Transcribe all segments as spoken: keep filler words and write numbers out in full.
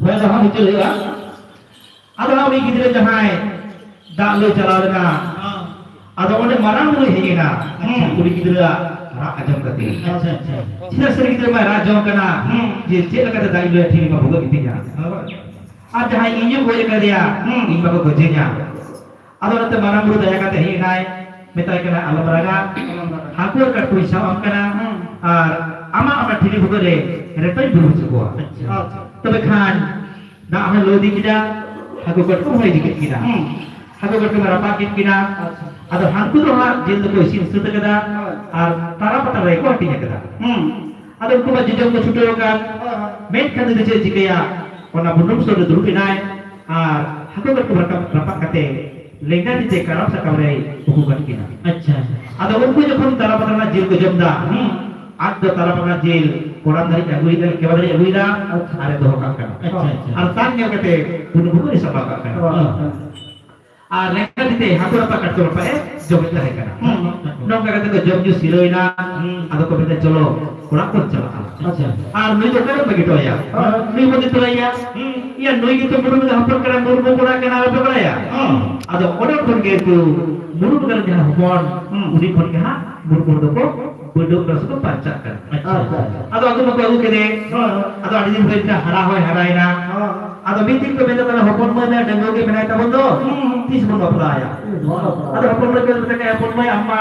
ᱦᱳᱭ, ᱟᱫᱚ ᱦᱟᱸᱜ ᱢᱩᱪᱟᱹᱫ ᱦᱩᱭᱩᱜᱼᱟ᱾ ᱟᱫᱚ ᱦᱟᱸᱜ ᱩᱱᱤ ᱜᱤᱫᱽᱨᱟᱹ ᱡᱟᱦᱟᱸᱭ ᱫᱟᱜ ᱞᱩᱭ ᱪᱟᱞᱟᱣ ᱞᱮᱱᱟ, ᱦᱮᱸ᱾ ᱟᱫᱚ ᱚᱸᱰᱮ ᱢᱟᱨᱟᱝ ᱵᱩᱨᱩᱭ ᱦᱮᱡ ᱮᱱᱟ, ᱦᱮᱸ᱾ ᱠᱩᱲᱤ ᱜᱤᱫᱽᱨᱟᱹᱣᱟᱜ ᱨᱟᱜ ᱟᱸᱡᱚᱢ ᱠᱟᱛᱮ᱾ ᱟᱪᱪᱷᱟ, ᱟᱪᱪᱷᱟ᱾ ᱪᱮᱫᱟᱜ ᱥᱮ ᱩᱱᱤ ᱜᱤᱫᱽᱨᱟᱹ ᱢᱟᱭ ᱨᱟᱜ ᱡᱚᱝ ᱠᱟᱱᱟ, ᱦᱮᱸ᱾ ᱡᱮ ᱪᱮᱫ ᱞᱮᱠᱟᱛᱮ ᱫᱟᱜ ᱤᱧ ᱞᱩᱭᱟ, ᱴᱷᱤᱠ ᱵᱟᱹᱦᱩ ᱜᱚᱡ ᱤᱫᱤᱧᱟ᱾ ᱦᱳᱭ᱾ ᱟᱨ ᱡᱟᱦᱟᱸᱭ ᱤᱧ ᱜᱚᱡ ᱟᱠᱟᱫᱮᱭᱟ, ᱦᱮᱸ᱾ ᱤᱧ ᱵᱟᱠᱚ ᱜᱚᱡᱮᱧᱟ᱾ ᱟᱫᱚ ᱚᱱᱟᱛᱮ ᱢᱟᱨᱟᱝ ᱵᱩᱨᱩ ᱫᱟᱭᱟ ᱠᱟᱛᱮ ᱦᱮᱡ ᱮᱱᱟᱭ, ᱢᱮᱛᱟᱭ ᱠᱟᱱᱟ, "ᱟᱞᱚᱢ ᱨᱟᱜᱟ, ᱟᱞᱚᱢ ᱨᱟᱜᱟ᱾ ᱦᱟᱹᱠᱩ ᱟᱨ ᱠᱟᱴᱠᱚᱢ ᱥᱟᱵ ᱟᱢ ᱠᱟᱱᱟ, ᱦᱩᱸ᱾ ᱟᱨ ᱟᱢᱟᱜ ᱚᱱᱟ ᱴᱷᱤᱞᱤ ᱵᱷᱩᱜᱟᱹᱜ ᱨᱮ ᱨᱮᱴᱚᱧ ᱵᱩᱨᱩ ᱦᱚᱪᱚ ᱠᱚᱣᱟ᱾" ᱟᱪᱪᱷᱟ᱾ ᱛᱚᱵᱮ ᱠᱷᱟᱱ ᱫᱟᱜ ᱦᱚᱸᱭ ᱞᱩ ᱤᱫᱤ ᱠᱮᱫᱟ, ᱦᱟᱹᱠᱩ ᱠᱟᱴᱠᱚᱢ ᱦᱚᱸᱭ ᱤᱫᱤ ᱠᱮᱫ ᱠᱤᱱᱟ᱾ ᱦᱩᱸ᱾ ᱦᱟᱹᱠᱩ ᱠᱟᱴᱠᱚᱢ ᱮ ᱨᱟᱯᱟᱜ ᱠᱮᱫ ᱠᱤᱱᱟ᱾ ᱟᱪᱪᱷᱟ᱾ ᱟᱫᱚ ᱦᱟᱹᱠᱩ ᱫᱚ ᱦᱟᱸᱜ ᱡᱤᱞ ᱫᱚᱠᱚ ᱤᱥᱤᱱ ᱥᱟᱹᱛ ᱟᱠᱟᱫᱟ, ᱦᱳᱭ᱾ ᱟᱨ ᱛᱟᱨᱟ ᱯᱟᱛᱟ ᱨᱮᱠᱚ ᱦᱟᱹᱴᱤᱧ ᱟᱠᱟᱫᱟ᱾ ᱦᱩᱸ᱾ ᱟᱫᱚ ᱩᱱᱠᱩ ᱢᱟ ᱡᱚᱡᱚᱢ ᱠᱚ ᱪᱷᱩᱴᱟᱹᱣ ᱟᱠᱟᱱ᱾ ᱦᱳᱭ, ᱦᱳᱭ᱾ ᱢᱮᱱᱠᱷᱟᱱ ᱫᱚ ᱪᱮᱫ ᱮ ᱪᱤᱠᱟᱹᱭᱟ? ᱚᱱᱟ ᱵᱩᱱᱩᱢ ᱥᱩᱨ ᱨᱮ ᱫᱩᱲᱩᱵ ᱮᱱᱟᱭ ᱟᱨ ᱦᱟᱹᱠᱩ ᱠᱟᱴᱠᱚᱢ ᱨᱟᱠᱟᱵ, ᱨᱟᱯᱟᱜ ᱠᱟᱛᱮ ᱞᱮᱸᱜᱟ ᱛᱤ ᱛᱮ ᱠᱟᱨᱟᱢ ᱥᱟᱠᱟᱢ ᱨᱮᱭ ᱩᱠᱩ ᱜᱚᱫ ᱠᱤᱱᱟ᱾ ᱟᱪᱪᱷᱟ᱾ ᱟᱫᱚ ᱩᱱᱠᱩ ᱡᱚᱠᱷᱚᱱ ᱛᱟᱨᱟ ᱯᱟᱛᱟ ᱨᱮᱱᱟᱜ ᱡᱤᱞ ᱠᱚ ᱡᱚᱢ ᱮᱫᱟ, ᱦᱩᱸ᱾ ᱟᱡ ᱫᱚ ᱛᱟᱨᱟ ᱯᱟᱛᱟ ᱨᱮᱱᱟᱜ ᱡᱤᱞ ᱠᱚᱲᱟᱢ ᱫᱷᱟᱹᱨᱤᱡ ᱟᱹᱜᱩᱭᱮᱫᱟ, ᱠᱮᱣᱟ ᱫᱷᱟᱹᱨᱤᱡ ᱟᱹᱜᱩᱭᱮᱫᱟ, ᱟᱪᱪᱷᱟ᱾ ᱟᱨᱮ ᱫᱚᱦᱚ ᱠᱟᱜ ᱠᱟᱱᱟ᱾ ᱟᱪᱪᱷᱟ, ᱟᱪᱪᱷᱟ᱾ ᱟᱨ ᱛᱟᱠ ᱧᱮᱞ ᱠᱟᱛᱮ ᱵᱩᱱᱩᱢ ᱵᱩᱠᱟᱹ ᱨᱮ ᱥᱟᱢᱵᱟᱣ ᱠᱟᱜ ᱠᱟᱱᱟ᱾ ᱦᱳᱭ᱾ ᱟᱨ ᱞᱮᱸᱜᱟ ᱛᱤ ᱛᱮ ᱦᱟᱹᱠᱩ ᱨᱟᱯᱟᱜ ᱠᱟᱴᱠᱚᱢ ᱨᱟᱯᱟᱜ ᱮ ᱡᱚᱢᱮᱫ ᱛᱟᱦᱮᱸ ᱠᱟᱱᱟ᱾ ᱦᱩᱸ᱾ ᱱᱚᱝᱠᱟ ᱠᱟᱛᱮ ᱠᱚ ᱡᱚᱢ ᱧᱩ ᱥᱤᱨᱟᱹᱣ ᱮᱱᱟ᱾ ᱦᱩᱸ᱾ ᱟᱫᱚ ᱠᱚ ᱢᱮᱱᱫᱟ, "ᱪᱚᱞᱚ, ᱚᱲᱟᱜ ᱵᱚᱱ ᱪᱟᱞᱟᱜᱼᱟ᱾" ᱟᱪᱪᱷᱟ᱾ ᱟᱨ ᱱᱩᱭ ᱫᱚ ᱚᱠᱚᱭ ᱵᱚᱱ ᱵᱟᱹᱜᱤ ᱦᱚᱴᱚ ᱟᱭᱟ? ᱦᱳᱭ᱾ ᱱᱩᱭ ᱵᱚᱱ ᱤᱫᱤ ᱛᱚᱨᱟᱭᱮᱭᱟ᱾ ᱦᱩᱸ᱾ ᱤᱭᱟᱹ, ᱱᱩᱭ ᱜᱮᱛᱚ ᱢᱩᱨᱢᱩ ᱫᱚ ᱦᱚᱯᱚᱱ ᱠᱟᱱᱟ, ᱢᱩᱨᱢᱩ ᱠᱚᱲᱟ ᱠᱟᱱᱟ, ᱟᱞᱚᱯᱮ ᱵᱟᱲᱟᱭᱟ? ᱦᱩᱸ᱾ ᱟᱫᱚ ᱚᱸᱰᱮ ᱠᱷᱚᱱ ᱜᱮ ᱩᱱᱠᱩ ᱢᱩᱨᱢᱩ ᱠᱟᱱᱟ ᱡᱟᱦᱟᱸ ᱦᱚᱯᱚᱱ, ᱦᱩᱸ᱾ ᱩᱱᱤ ᱠᱷᱚᱱ ᱜᱮ ᱦᱟᱸᱜ ᱢᱩᱨᱢᱩ ᱫᱚᱠᱚ ᱵᱟᱹᱰᱟᱹᱜ ᱠᱟᱱᱟ ᱥᱮᱠᱚ ᱯᱟᱨᱪᱟᱜ ᱠᱟᱱᱟ᱾ ᱟᱪᱪᱷᱟ, ᱟᱪᱪᱷᱟ᱾ ᱟᱫᱚ ᱟᱹᱜᱩ ᱢᱟᱠᱚ ᱟᱹᱜᱩ ᱠᱮᱫᱮ᱾ ᱦᱳᱭ, ᱦᱳᱭ᱾ ᱟᱫᱚ ᱟᱹᱰᱤ ᱫᱤᱱ ᱦᱩᱭ ᱮᱱᱟ, ᱦᱟᱨᱟ ᱦᱚᱸᱭ ᱦᱟᱨᱟᱭᱮᱱᱟ᱾ ᱦᱳᱭ᱾ ᱟᱫᱚ ᱢᱤᱫ ᱫᱤᱱ ᱠᱚ ᱢᱮᱱᱫᱟ, "ᱛᱟᱦᱞᱮ ᱦᱚᱯᱚᱱ ᱢᱟᱹᱭ ᱢᱮ, ᱰᱟᱺᱜᱩᱣᱟᱹ ᱜᱮ ᱢᱮᱱᱟᱭ ᱛᱟᱵᱚᱱ ᱫᱚ, ᱦᱩᱸ, ᱦᱩᱸ᱾ ᱛᱤᱥ ᱵᱚᱱ ᱵᱟᱯᱞᱟᱭᱟ?" ᱦᱩᱸ, ᱵᱚᱱ ᱵᱟᱯᱞᱟᱭᱟ᱾ ᱟᱫᱚ ᱦᱚᱯᱚᱱ ᱢᱟᱹᱭ ᱠᱚ ᱢᱮᱛᱟ ᱠᱚᱣᱟ, "ᱦᱚᱯᱚᱱ ᱢᱟᱹᱭ, ᱟᱢ ᱢᱟ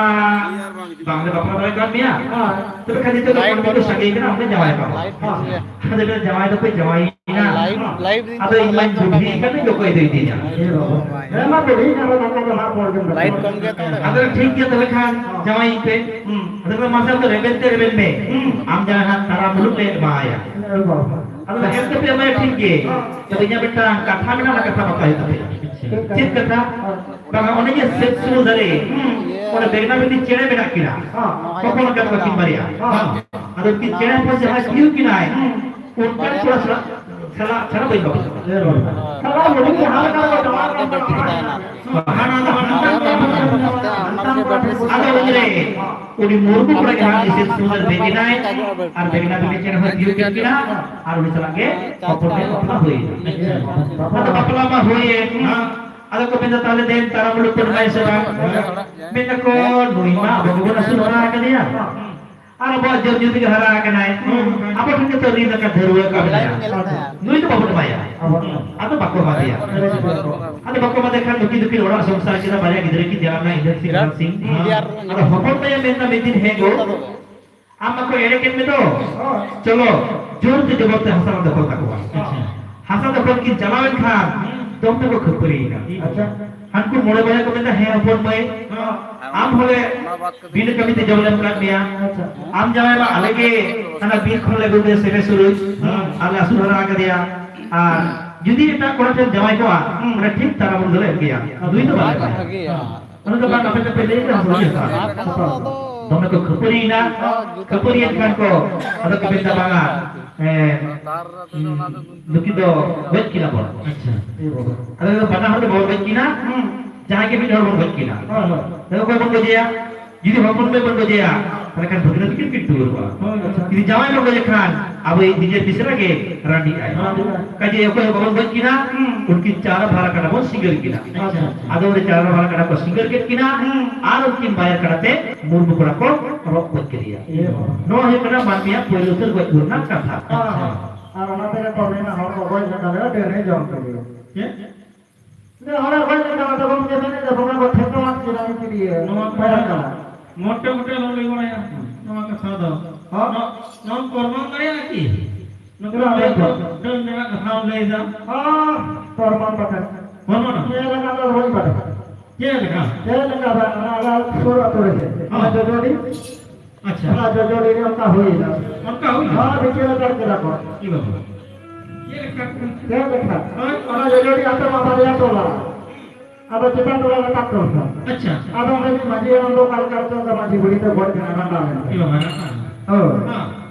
ᱵᱟᱝᱞᱮ ᱵᱟᱯᱞᱟ ᱫᱟᱲᱮ ᱠᱟᱣᱟᱫ ᱢᱮᱭᱟ᱾ ᱦᱳᱭ᱾ ᱛᱚᱵᱮ ᱠᱷᱟᱱ ᱱᱤᱛᱚᱜ ᱫᱚ ᱞᱟᱭᱤᱴ ᱠᱚᱲᱟ ᱠᱚ ᱵᱟᱹᱱᱩᱜᱼᱟ᱾ ᱥᱟᱸᱜᱮ ᱠᱟᱱᱟ, ᱟᱢ ᱫᱚ ᱡᱟᱶᱟᱭ ᱠᱟᱢᱟ᱾" ᱞᱟᱭᱤᱴ ᱦᱳᱭ᱾ ᱵᱟᱹᱱᱩᱜᱼᱟ᱾ ᱟᱫᱚ ᱡᱟᱶᱟᱭ ᱫᱚᱠᱚ ᱡᱟᱶᱟᱭ ᱮᱱᱟ᱾ ᱞᱟᱭᱤᱵᱷ, ᱞᱟᱭᱤᱵᱷ ᱨᱮ ᱟᱫᱚ ᱤᱧ ᱢᱟᱧ ᱵᱩᱰᱷᱤ ᱠᱟᱱᱟ, ᱡᱚᱠᱚᱭ ᱫᱚ ᱤᱫᱤᱧᱟ᱾ ᱦᱮᱸ, ᱵᱟᱵᱟ᱾ ᱦᱮᱸ, ᱢᱟ, ᱵᱩᱰᱷᱤ ᱠᱟᱱᱟ, ᱚᱱᱟ ᱫᱚ ᱦᱟᱸᱜ ᱯᱚᱨᱮ ᱜᱮᱢ ᱞᱟᱭᱤᱵᱷ ᱠᱚᱢ ᱜᱮᱭᱟ ᱛᱚ, ᱚᱸᱰᱮ ᱟᱫᱚ ᱠᱷᱚᱱ᱾ ᱴᱷᱤᱠ ᱜᱮᱭᱟ, ᱛᱚᱵᱮ ᱠᱷᱟᱱ ᱦᱚᱸ᱾ ᱡᱟᱶᱟᱭᱤᱧ ᱯᱮ᱾ ᱦᱩᱸ᱾ ᱟᱫᱚ ᱢᱟ, ᱢᱟᱥᱮ ᱟᱢ ᱫᱚ ᱨᱮᱵᱮᱱ ᱛᱮ ᱨᱮᱵᱮᱱ ᱢᱮ᱾ ᱦᱩᱸ᱾ ᱟᱢ ᱡᱟᱦᱟᱸ ᱦᱟᱸᱜ ᱛᱟᱨᱟ ᱢᱩᱞᱩᱠ ᱞᱮ ᱮᱢᱟᱭᱟ᱾ ᱦᱮᱸ, ᱵᱟᱵᱟ᱾ ᱟᱫᱚ ᱮᱢ ᱠᱟᱛᱮ ᱮᱢᱟᱭᱟ, ᱴᱷᱤᱠ ᱜᱮ᱾ ᱦᱚᱸ᱾ ᱟᱫᱚ ᱤᱧᱟᱹᱜ ᱢᱤᱫᱴᱟᱝ ᱠᱟᱛᱷᱟ ᱢᱮᱱᱟᱜᱼᱟ, ᱚᱱᱟ ᱠᱟᱛᱷᱟ ᱵᱟᱛᱟᱣ ᱦᱩᱭᱩᱜ ᱛᱟᱯᱮᱭᱟ᱾ ᱪᱮᱫ ᱠᱟᱛᱷᱟ? ᱪᱮᱫ ᱠᱟᱛᱷᱟ? ᱦᱚᱸ᱾ ᱵᱟᱝᱟ, ᱚᱱᱮ ᱡᱮ ᱥᱮᱫ ᱥᱩᱢᱩ ᱫᱷᱟᱨᱮ, ᱦᱩᱸ᱾ ᱚᱸᱰᱮ ᱵᱮᱜᱽᱱᱟ ᱵᱤᱱᱫᱤ ᱪᱮᱬᱮ ᱢᱮᱱᱟᱜ ᱠᱤᱱᱟ᱾ ᱦᱚᱸ᱾ ᱦᱚᱯᱚᱱ ᱟᱠᱟᱫ ᱠᱚᱣᱟ ᱠᱤᱱ ᱵᱟᱨᱭᱟ᱾ ᱦᱚᱸ᱾ ᱟᱫᱚ ᱩᱱᱠᱤᱱ ᱪᱮᱬᱮ ᱦᱚᱯᱚᱱ ᱡᱟᱦᱟᱸᱭ ᱠᱩᱭᱩ ᱠᱤᱱᱟᱭ, ᱦᱩᱸ᱾ ᱚᱱᱠᱟᱱ ᱠᱚᱲᱟ ᱥᱟᱞᱟᱜ, ᱥᱟᱞᱟᱜ ᱪᱷᱟᱲᱟ ᱵᱟᱹᱧ ᱵᱟᱯᱞᱟᱜᱼᱟ᱾ ᱮ ᱵᱟᱵᱟ᱾ ᱥᱟᱞᱟ ᱵᱩᱰᱷᱤ ᱡᱟᱦᱟᱸ ᱞᱮᱠᱟ ᱠᱚ ᱡᱟᱶᱟᱭ ᱠᱟᱱ ᱛᱟᱠᱚᱣᱟ᱾ ᱦᱟᱱᱟ ᱫᱚ ᱵᱟᱝ, ᱦᱟᱱᱟ ᱫᱚ ᱵᱟᱝ, ᱦᱟᱱᱟ ᱫᱚ ᱵᱟᱝ᱾ ᱟᱫᱚ ᱩᱱᱨᱮ ᱩᱱᱤ ᱢᱩᱨᱢᱩ ᱠᱚᱲᱟ ᱡᱟᱦᱟᱸ ᱢᱤᱥᱮᱥ ᱥᱩᱱᱫᱚᱨ ᱵᱮᱜᱮᱱᱟᱭ, ᱟᱨ ᱵᱮᱜᱮᱱᱟ ᱵᱮᱜᱮ ᱪᱮᱬᱮ ᱦᱚᱸᱭ ᱛᱤᱭᱳᱜ ᱠᱮᱫ ᱠᱤᱱᱟ, ᱟᱨ ᱩᱱᱤ ᱥᱟᱞᱟᱜ ᱜᱮ ᱦᱚᱯᱚᱱ ᱮ ᱵᱟᱯᱞᱟ ᱦᱩᱭ ᱮᱱᱟ᱾ ᱟᱫᱚ ᱵᱟᱯᱞᱟ ᱢᱟ ᱦᱩᱭ ᱮᱱ, ᱟᱫᱚ ᱠᱚ ᱢᱮᱱᱫᱟ, "ᱛᱟᱦᱞᱮ ᱫᱮᱱ ᱛᱟᱨᱟ ᱢᱩᱞᱩᱠ ᱯᱟᱹᱴᱷᱩᱣᱟᱹᱭ ᱥᱮ ᱵᱟᱝ?" ᱢᱮᱱ ᱫᱟᱠᱚ, "ᱱᱩᱭ ᱢᱟ ᱟᱵᱚ ᱜᱮᱵᱚᱱ ᱟᱹᱥᱩᱞ ᱦᱟᱨᱟ ᱟᱠᱟᱫᱮᱭᱟ, ᱟᱨ ᱟᱵᱚᱣᱟᱜ ᱡᱚᱢ ᱧᱩ ᱛᱮᱜᱮ ᱦᱟᱨᱟ ᱟᱠᱟᱱᱟᱭ, ᱟᱵᱚ ᱴᱷᱮᱱ ᱜᱮᱛᱚ ᱨᱤᱱ ᱟᱠᱟᱱ ᱫᱷᱟᱹᱨᱣᱟᱹ ᱠᱟᱱ ᱢᱮᱱᱟᱭᱟ, ᱱᱩᱭ ᱫᱚ ᱵᱟᱵᱚᱱ ᱮᱢᱟᱭᱟ᱾" ᱟᱫᱚ ᱵᱟᱠᱚ ᱮᱢᱟ ᱫᱮᱭᱟ᱾ ᱟᱫᱚ ᱵᱟᱠᱚ ᱮᱢᱟ ᱫᱮ ᱠᱷᱟᱱ ᱱᱩᱠᱤᱱ ᱫᱚᱠᱤᱱ ᱚᱲᱟᱜ ᱥᱚᱝᱥᱟᱨ ᱠᱮᱫᱟ, ᱵᱟᱨᱭᱟ ᱜᱤᱫᱽᱨᱟᱹ ᱠᱤᱱ ᱡᱟᱱᱟᱢ ᱮᱱᱟ, ᱤᱱᱫᱚᱨ ᱥᱤᱝ, ᱦᱮᱸ᱾ ᱟᱫᱚ ᱦᱚᱯᱚᱱ ᱛᱟᱭᱟ ᱢᱮᱱᱫᱟ ᱢᱤᱫ ᱫᱤᱱ, "ᱦᱮᱸ ᱜᱚ, ᱟᱢ ᱢᱟᱠᱚ ᱮᱲᱮ ᱠᱮᱫ ᱢᱮ ᱫᱚ, ᱪᱚᱞᱚ ᱡᱳᱨ ᱛᱮ ᱡᱚᱵᱚᱨ ᱛᱮ ᱦᱟᱥᱟ ᱞᱟᱝ ᱫᱚᱠᱷᱚᱞ ᱛᱟᱠᱚᱣᱟ᱾" ᱟᱪᱪᱷᱟ᱾ ᱦᱟᱥᱟ ᱫᱚᱠᱷᱚᱞ ᱠᱤᱱ ᱪᱟᱞᱟᱣ ᱮᱱ ᱠᱷᱟᱱ ᱫᱚᱢᱮ ᱠᱚ ᱠᱷᱟᱹᱯᱟᱹᱨᱤᱭᱮᱱᱟ᱾ ᱟᱪᱪᱷᱟ᱾ ᱦᱟᱱᱠᱩ ᱢᱚᱬᱮ ᱵᱚᱭᱦᱟ ᱠᱚ ᱢᱮᱱᱫᱟ, "ᱦᱮᱸ ᱦᱚᱯᱚᱱ ᱢᱟᱹᱭ, ᱟᱢ ᱦᱚᱸᱞᱮ ᱵᱤᱱᱟᱹ ᱠᱟᱹᱢᱤ ᱛᱮ ᱡᱚᱢ ᱞᱮ ᱮᱢ ᱟᱠᱟᱫ ᱢᱮᱭᱟ, ᱟᱪᱪᱷᱟ᱾ ᱟᱢ ᱡᱟᱶᱟᱭ ᱢᱟ ᱟᱞᱮ ᱜᱮ ᱦᱟᱱᱟ ᱵᱤᱨ ᱠᱷᱚᱱ ᱞᱮ ᱟᱹᱜᱩ ᱠᱮᱫᱮᱭᱟ ᱥᱮᱨᱮ ᱥᱩᱨᱩᱡ, ᱟᱨ ᱞᱮ ᱟᱹᱥᱩᱞ ᱦᱟᱨᱟ ᱟᱠᱟᱫᱮᱭᱟ, ᱟᱨ ᱡᱩᱫᱤ ᱮᱴᱟᱜ ᱠᱚᱲᱟ ᱴᱷᱮᱱ ᱡᱟᱶᱟᱭ ᱠᱚᱜᱼᱟ, ᱚᱱᱟ ᱴᱷᱤᱠ ᱛᱟᱨᱟ ᱵᱚᱱ ᱫᱚᱞᱮ ᱮᱢ ᱠᱮᱭᱟ, ᱱᱩᱭ ᱫᱚ ᱵᱟᱞᱮ ᱮᱢᱟᱭᱟ᱾" ᱚᱱᱟ ᱫᱚ ᱵᱟᱝ, ᱟᱯᱮ ᱫᱚᱯᱮ ᱞᱟᱹᱭ ᱠᱮᱫᱟ, ᱦᱚᱲ ᱜᱮ ᱦᱟᱛᱟᱣ᱾ ᱫᱚᱢᱮ ᱠᱚ ᱠᱷᱟᱹᱯᱟᱹᱨᱤᱭᱮᱱᱟ, ᱠᱷᱟᱹᱯᱟᱹᱨᱤᱭᱮᱱ ᱠᱷᱟᱱ ᱠᱚ, ᱟᱫᱚ ᱠᱚ ᱢᱮᱱᱫᱟ, "ᱵᱟᱝᱟ, ᱮ, ᱱᱩᱠᱤᱱ ᱫᱚ ᱜᱚᱡ ᱠᱤᱱᱟ ᱵᱚᱱ, ᱟᱪᱪᱷᱟ, ᱮ ᱵᱟᱵᱟ, ᱟᱫᱚ ᱵᱟᱱᱟ ᱦᱚᱲ ᱫᱚ ᱵᱟᱵᱚᱱ ᱜᱚᱡ ᱠᱤᱱᱟ, ᱡᱟᱦᱟᱸᱭ ᱜᱮ ᱢᱤᱫ ᱦᱚᱲ ᱵᱚᱱ ᱜᱚᱡ ᱠᱤᱱᱟ᱾" ᱦᱳᱭ, ᱦᱳᱭ᱾ ᱟᱫᱚ ᱚᱠᱚᱭ ᱵᱚᱱ ᱜᱚᱡᱮᱭᱟ? ᱡᱩᱫᱤ ᱦᱚᱯᱚᱱ ᱢᱟᱹᱭ ᱵᱚᱱ ᱜᱚᱡᱮᱭᱟ, ᱛᱟᱦᱞᱮ ᱠᱷᱟᱱ ᱵᱷᱟᱹᱜᱽᱱᱟᱹ ᱛᱟᱹᱠᱤᱱ ᱠᱤᱱ ᱴᱩᱣᱟᱹᱨᱚᱜᱼᱟ᱾ ᱦᱳᱭ, ᱟᱪᱪᱷᱟ᱾ ᱡᱩᱫᱤ ᱡᱟᱶᱟᱭ ᱵᱚᱱ ᱜᱚᱡᱮ ᱠᱷᱟᱱ, ᱟᱵᱚᱭᱤᱡ ᱱᱤᱡᱮᱨ ᱢᱤᱥᱨᱟ ᱜᱮ ᱨᱟᱺᱰᱤᱜᱼᱟᱭ᱾ ᱨᱟᱺᱰᱤᱜᱼᱟᱭ᱾ ᱠᱟᱡᱮ ᱚᱠᱚᱭ ᱦᱚᱸ ᱵᱟᱵᱚᱱ ᱜᱚᱡ ᱠᱤᱱᱟ, ᱩᱱᱠᱤᱱ ᱪᱟᱣᱞᱮ ᱵᱷᱟᱨᱟ ᱠᱟᱰᱟ ᱵᱚᱱ ᱥᱤᱸᱜᱟᱹᱨ ᱠᱤᱱᱟ᱾ ᱟᱪᱪᱷᱟ, ᱟᱪᱪᱷᱟ᱾ ᱟᱫᱚ ᱩᱱᱤ ᱪᱟᱣᱞᱮ ᱵᱷᱟᱨᱟ ᱠᱟᱰᱟ ᱠᱚ ᱥᱤᱸᱜᱟᱹᱨ ᱠᱮᱫ ᱠᱤᱱᱟ, ᱟᱨ ᱩᱱᱠᱤᱱ ᱵᱟᱭᱟᱨ ᱠᱟᱰᱟ ᱛᱮ ᱢᱩᱨᱢᱩ ᱠᱚᱲᱟ ᱠᱚ ᱨᱚᱜ ᱜᱚᱡ ᱠᱮᱫᱮᱭᱟ᱾ ᱤᱭᱟᱹ ᱵᱟᱵᱟ᱾ ᱱᱚᱣᱟ ᱦᱩᱭᱩᱜ ᱠᱟᱱᱟ ᱢᱟᱹᱱᱢᱤᱭᱟᱜ ᱯᱳᱭᱞᱳ ᱩᱛᱟᱹᱨ ᱜᱚᱡ ᱜᱩᱨ ᱨᱮᱱᱟᱜ ᱠᱟᱛᱷᱟ᱾ ᱦᱮᱸ, ᱦᱮᱸ᱾ ᱟᱨ ᱚᱱᱟ ᱛᱮᱜᱮ ᱠᱚ ᱢᱮᱱᱟ, ᱦᱚᱲ ᱠᱚ ᱜᱚᱡ ᱞᱮᱠᱷᱟᱱ ᱫᱚ ᱰᱟᱹᱱᱮ ᱡᱚᱢ ᱠᱮᱫᱮᱭᱟ᱾ ᱪᱮᱫ? ᱦᱚᱲᱮ ᱜᱚᱡ ᱞᱮᱠᱷᱟᱱ ᱟᱫᱚ ᱜᱚᱢᱠᱮ ᱢᱮᱱᱮᱫ ᱫᱚ ᱵᱚᱸᱜᱟ ᱠᱚ ᱴᱷᱮᱠᱟᱣᱟᱫ ᱠᱤᱱᱟ ᱩᱱᱠᱤᱱ ᱤᱭᱟᱹ ᱱᱚᱣᱟ ᱠᱚ ᱵᱟᱭᱟᱨ ᱠᱟᱰᱟ᱾ ᱢᱚᱴᱮ ᱢᱚᱴᱮ ᱟᱞᱚᱢ ᱞᱟᱹᱭ ᱵᱟᱲᱟᱭᱟ ᱱᱚᱣᱟ ᱠᱟᱛᱷᱟ ᱫᱚ᱾ ᱦᱚᱸ? ᱱᱚᱣᱟ, ᱱᱚᱣᱟ ᱯᱨᱚᱢᱟᱱ ᱫᱟᱲᱮᱭᱟᱜᱼᱟ ᱠᱤ? ᱱᱩᱠᱩ ᱪᱮᱫᱟᱜ ᱞᱟᱹᱭ ᱵᱟᱝ? ᱠᱚ ᱰᱟᱹᱱ ᱨᱮᱱᱟᱜ ᱠᱟᱛᱷᱟᱢ ᱞᱟᱹᱭ ᱮᱫᱟ᱾ ᱦᱚᱸ, ᱯᱨᱚᱢᱟᱱ ᱵᱟᱠᱷᱟᱱ᱾ ᱯᱨᱚᱢᱟᱱ? ᱪᱮᱫ ᱞᱮᱠᱟ ᱫᱚ ᱵᱟᱹᱧ ᱵᱟᱰᱟᱭᱟ᱾ ᱪᱮᱫ ᱞᱮᱠᱟ? ᱪᱮᱫ ᱞᱮᱠᱟ ᱵᱟᱝ, ᱚᱱᱟ ᱟᱞᱮ ᱥᱩᱨ ᱟᱹᱛᱩ ᱨᱮᱜᱮ᱾ ᱦᱚᱸ᱾ ᱚᱱᱟ ᱡᱚᱡᱚᱰᱤ᱾ ᱟᱪᱪᱷᱟ᱾ ᱚᱱᱟ ᱡᱚᱡᱚᱰᱤ ᱨᱮ ᱚᱱᱠᱟ ᱦᱩᱭᱱᱟ᱾ ᱚᱱᱠᱟ ᱦᱩᱭᱱᱟ? ᱦᱚᱸ, ᱵᱤᱪᱟᱹᱨ ᱟᱪᱟᱨ ᱠᱮᱫᱟ ᱠᱚ᱾ ᱮ ᱵᱟᱵᱟ᱾ ᱪᱮᱫ ᱞᱮᱠᱟ? ᱪᱮᱫ ᱞᱮᱠᱟ? ᱦᱳᱭ᱾ ᱚᱱᱟ ᱡᱚᱡᱚᱰᱤ ᱟᱛᱳ ᱢᱟ ᱵᱟᱨᱭᱟ ᱴᱚᱞᱟ᱾ ᱟᱫᱚ ᱪᱮᱛᱟᱱ ᱴᱚᱞᱟ ᱞᱟᱛᱟᱨ ᱴᱚᱞᱟ᱾ ᱟᱪᱪᱷᱟ᱾ ᱟᱫᱚ ᱚᱸᱰᱮ ᱢᱟᱹᱡᱷᱤ ᱦᱟᱲᱟᱢ ᱫᱚ ᱚᱠᱟ ᱞᱮᱠᱟ ᱨᱮᱪᱚ ᱚᱱᱠᱟ ᱢᱟᱹᱡᱷᱤ ᱵᱩᱲᱦᱤ ᱛᱮ ᱜᱚᱡ ᱮᱱᱟ, ᱨᱟᱸᱰᱟ ᱞᱮᱱᱟ᱾ ᱮ ᱵᱟᱵᱟ, ᱨᱟᱸᱰᱟ᱾ ᱦᱳᱭ᱾ ᱦᱮᱸ᱾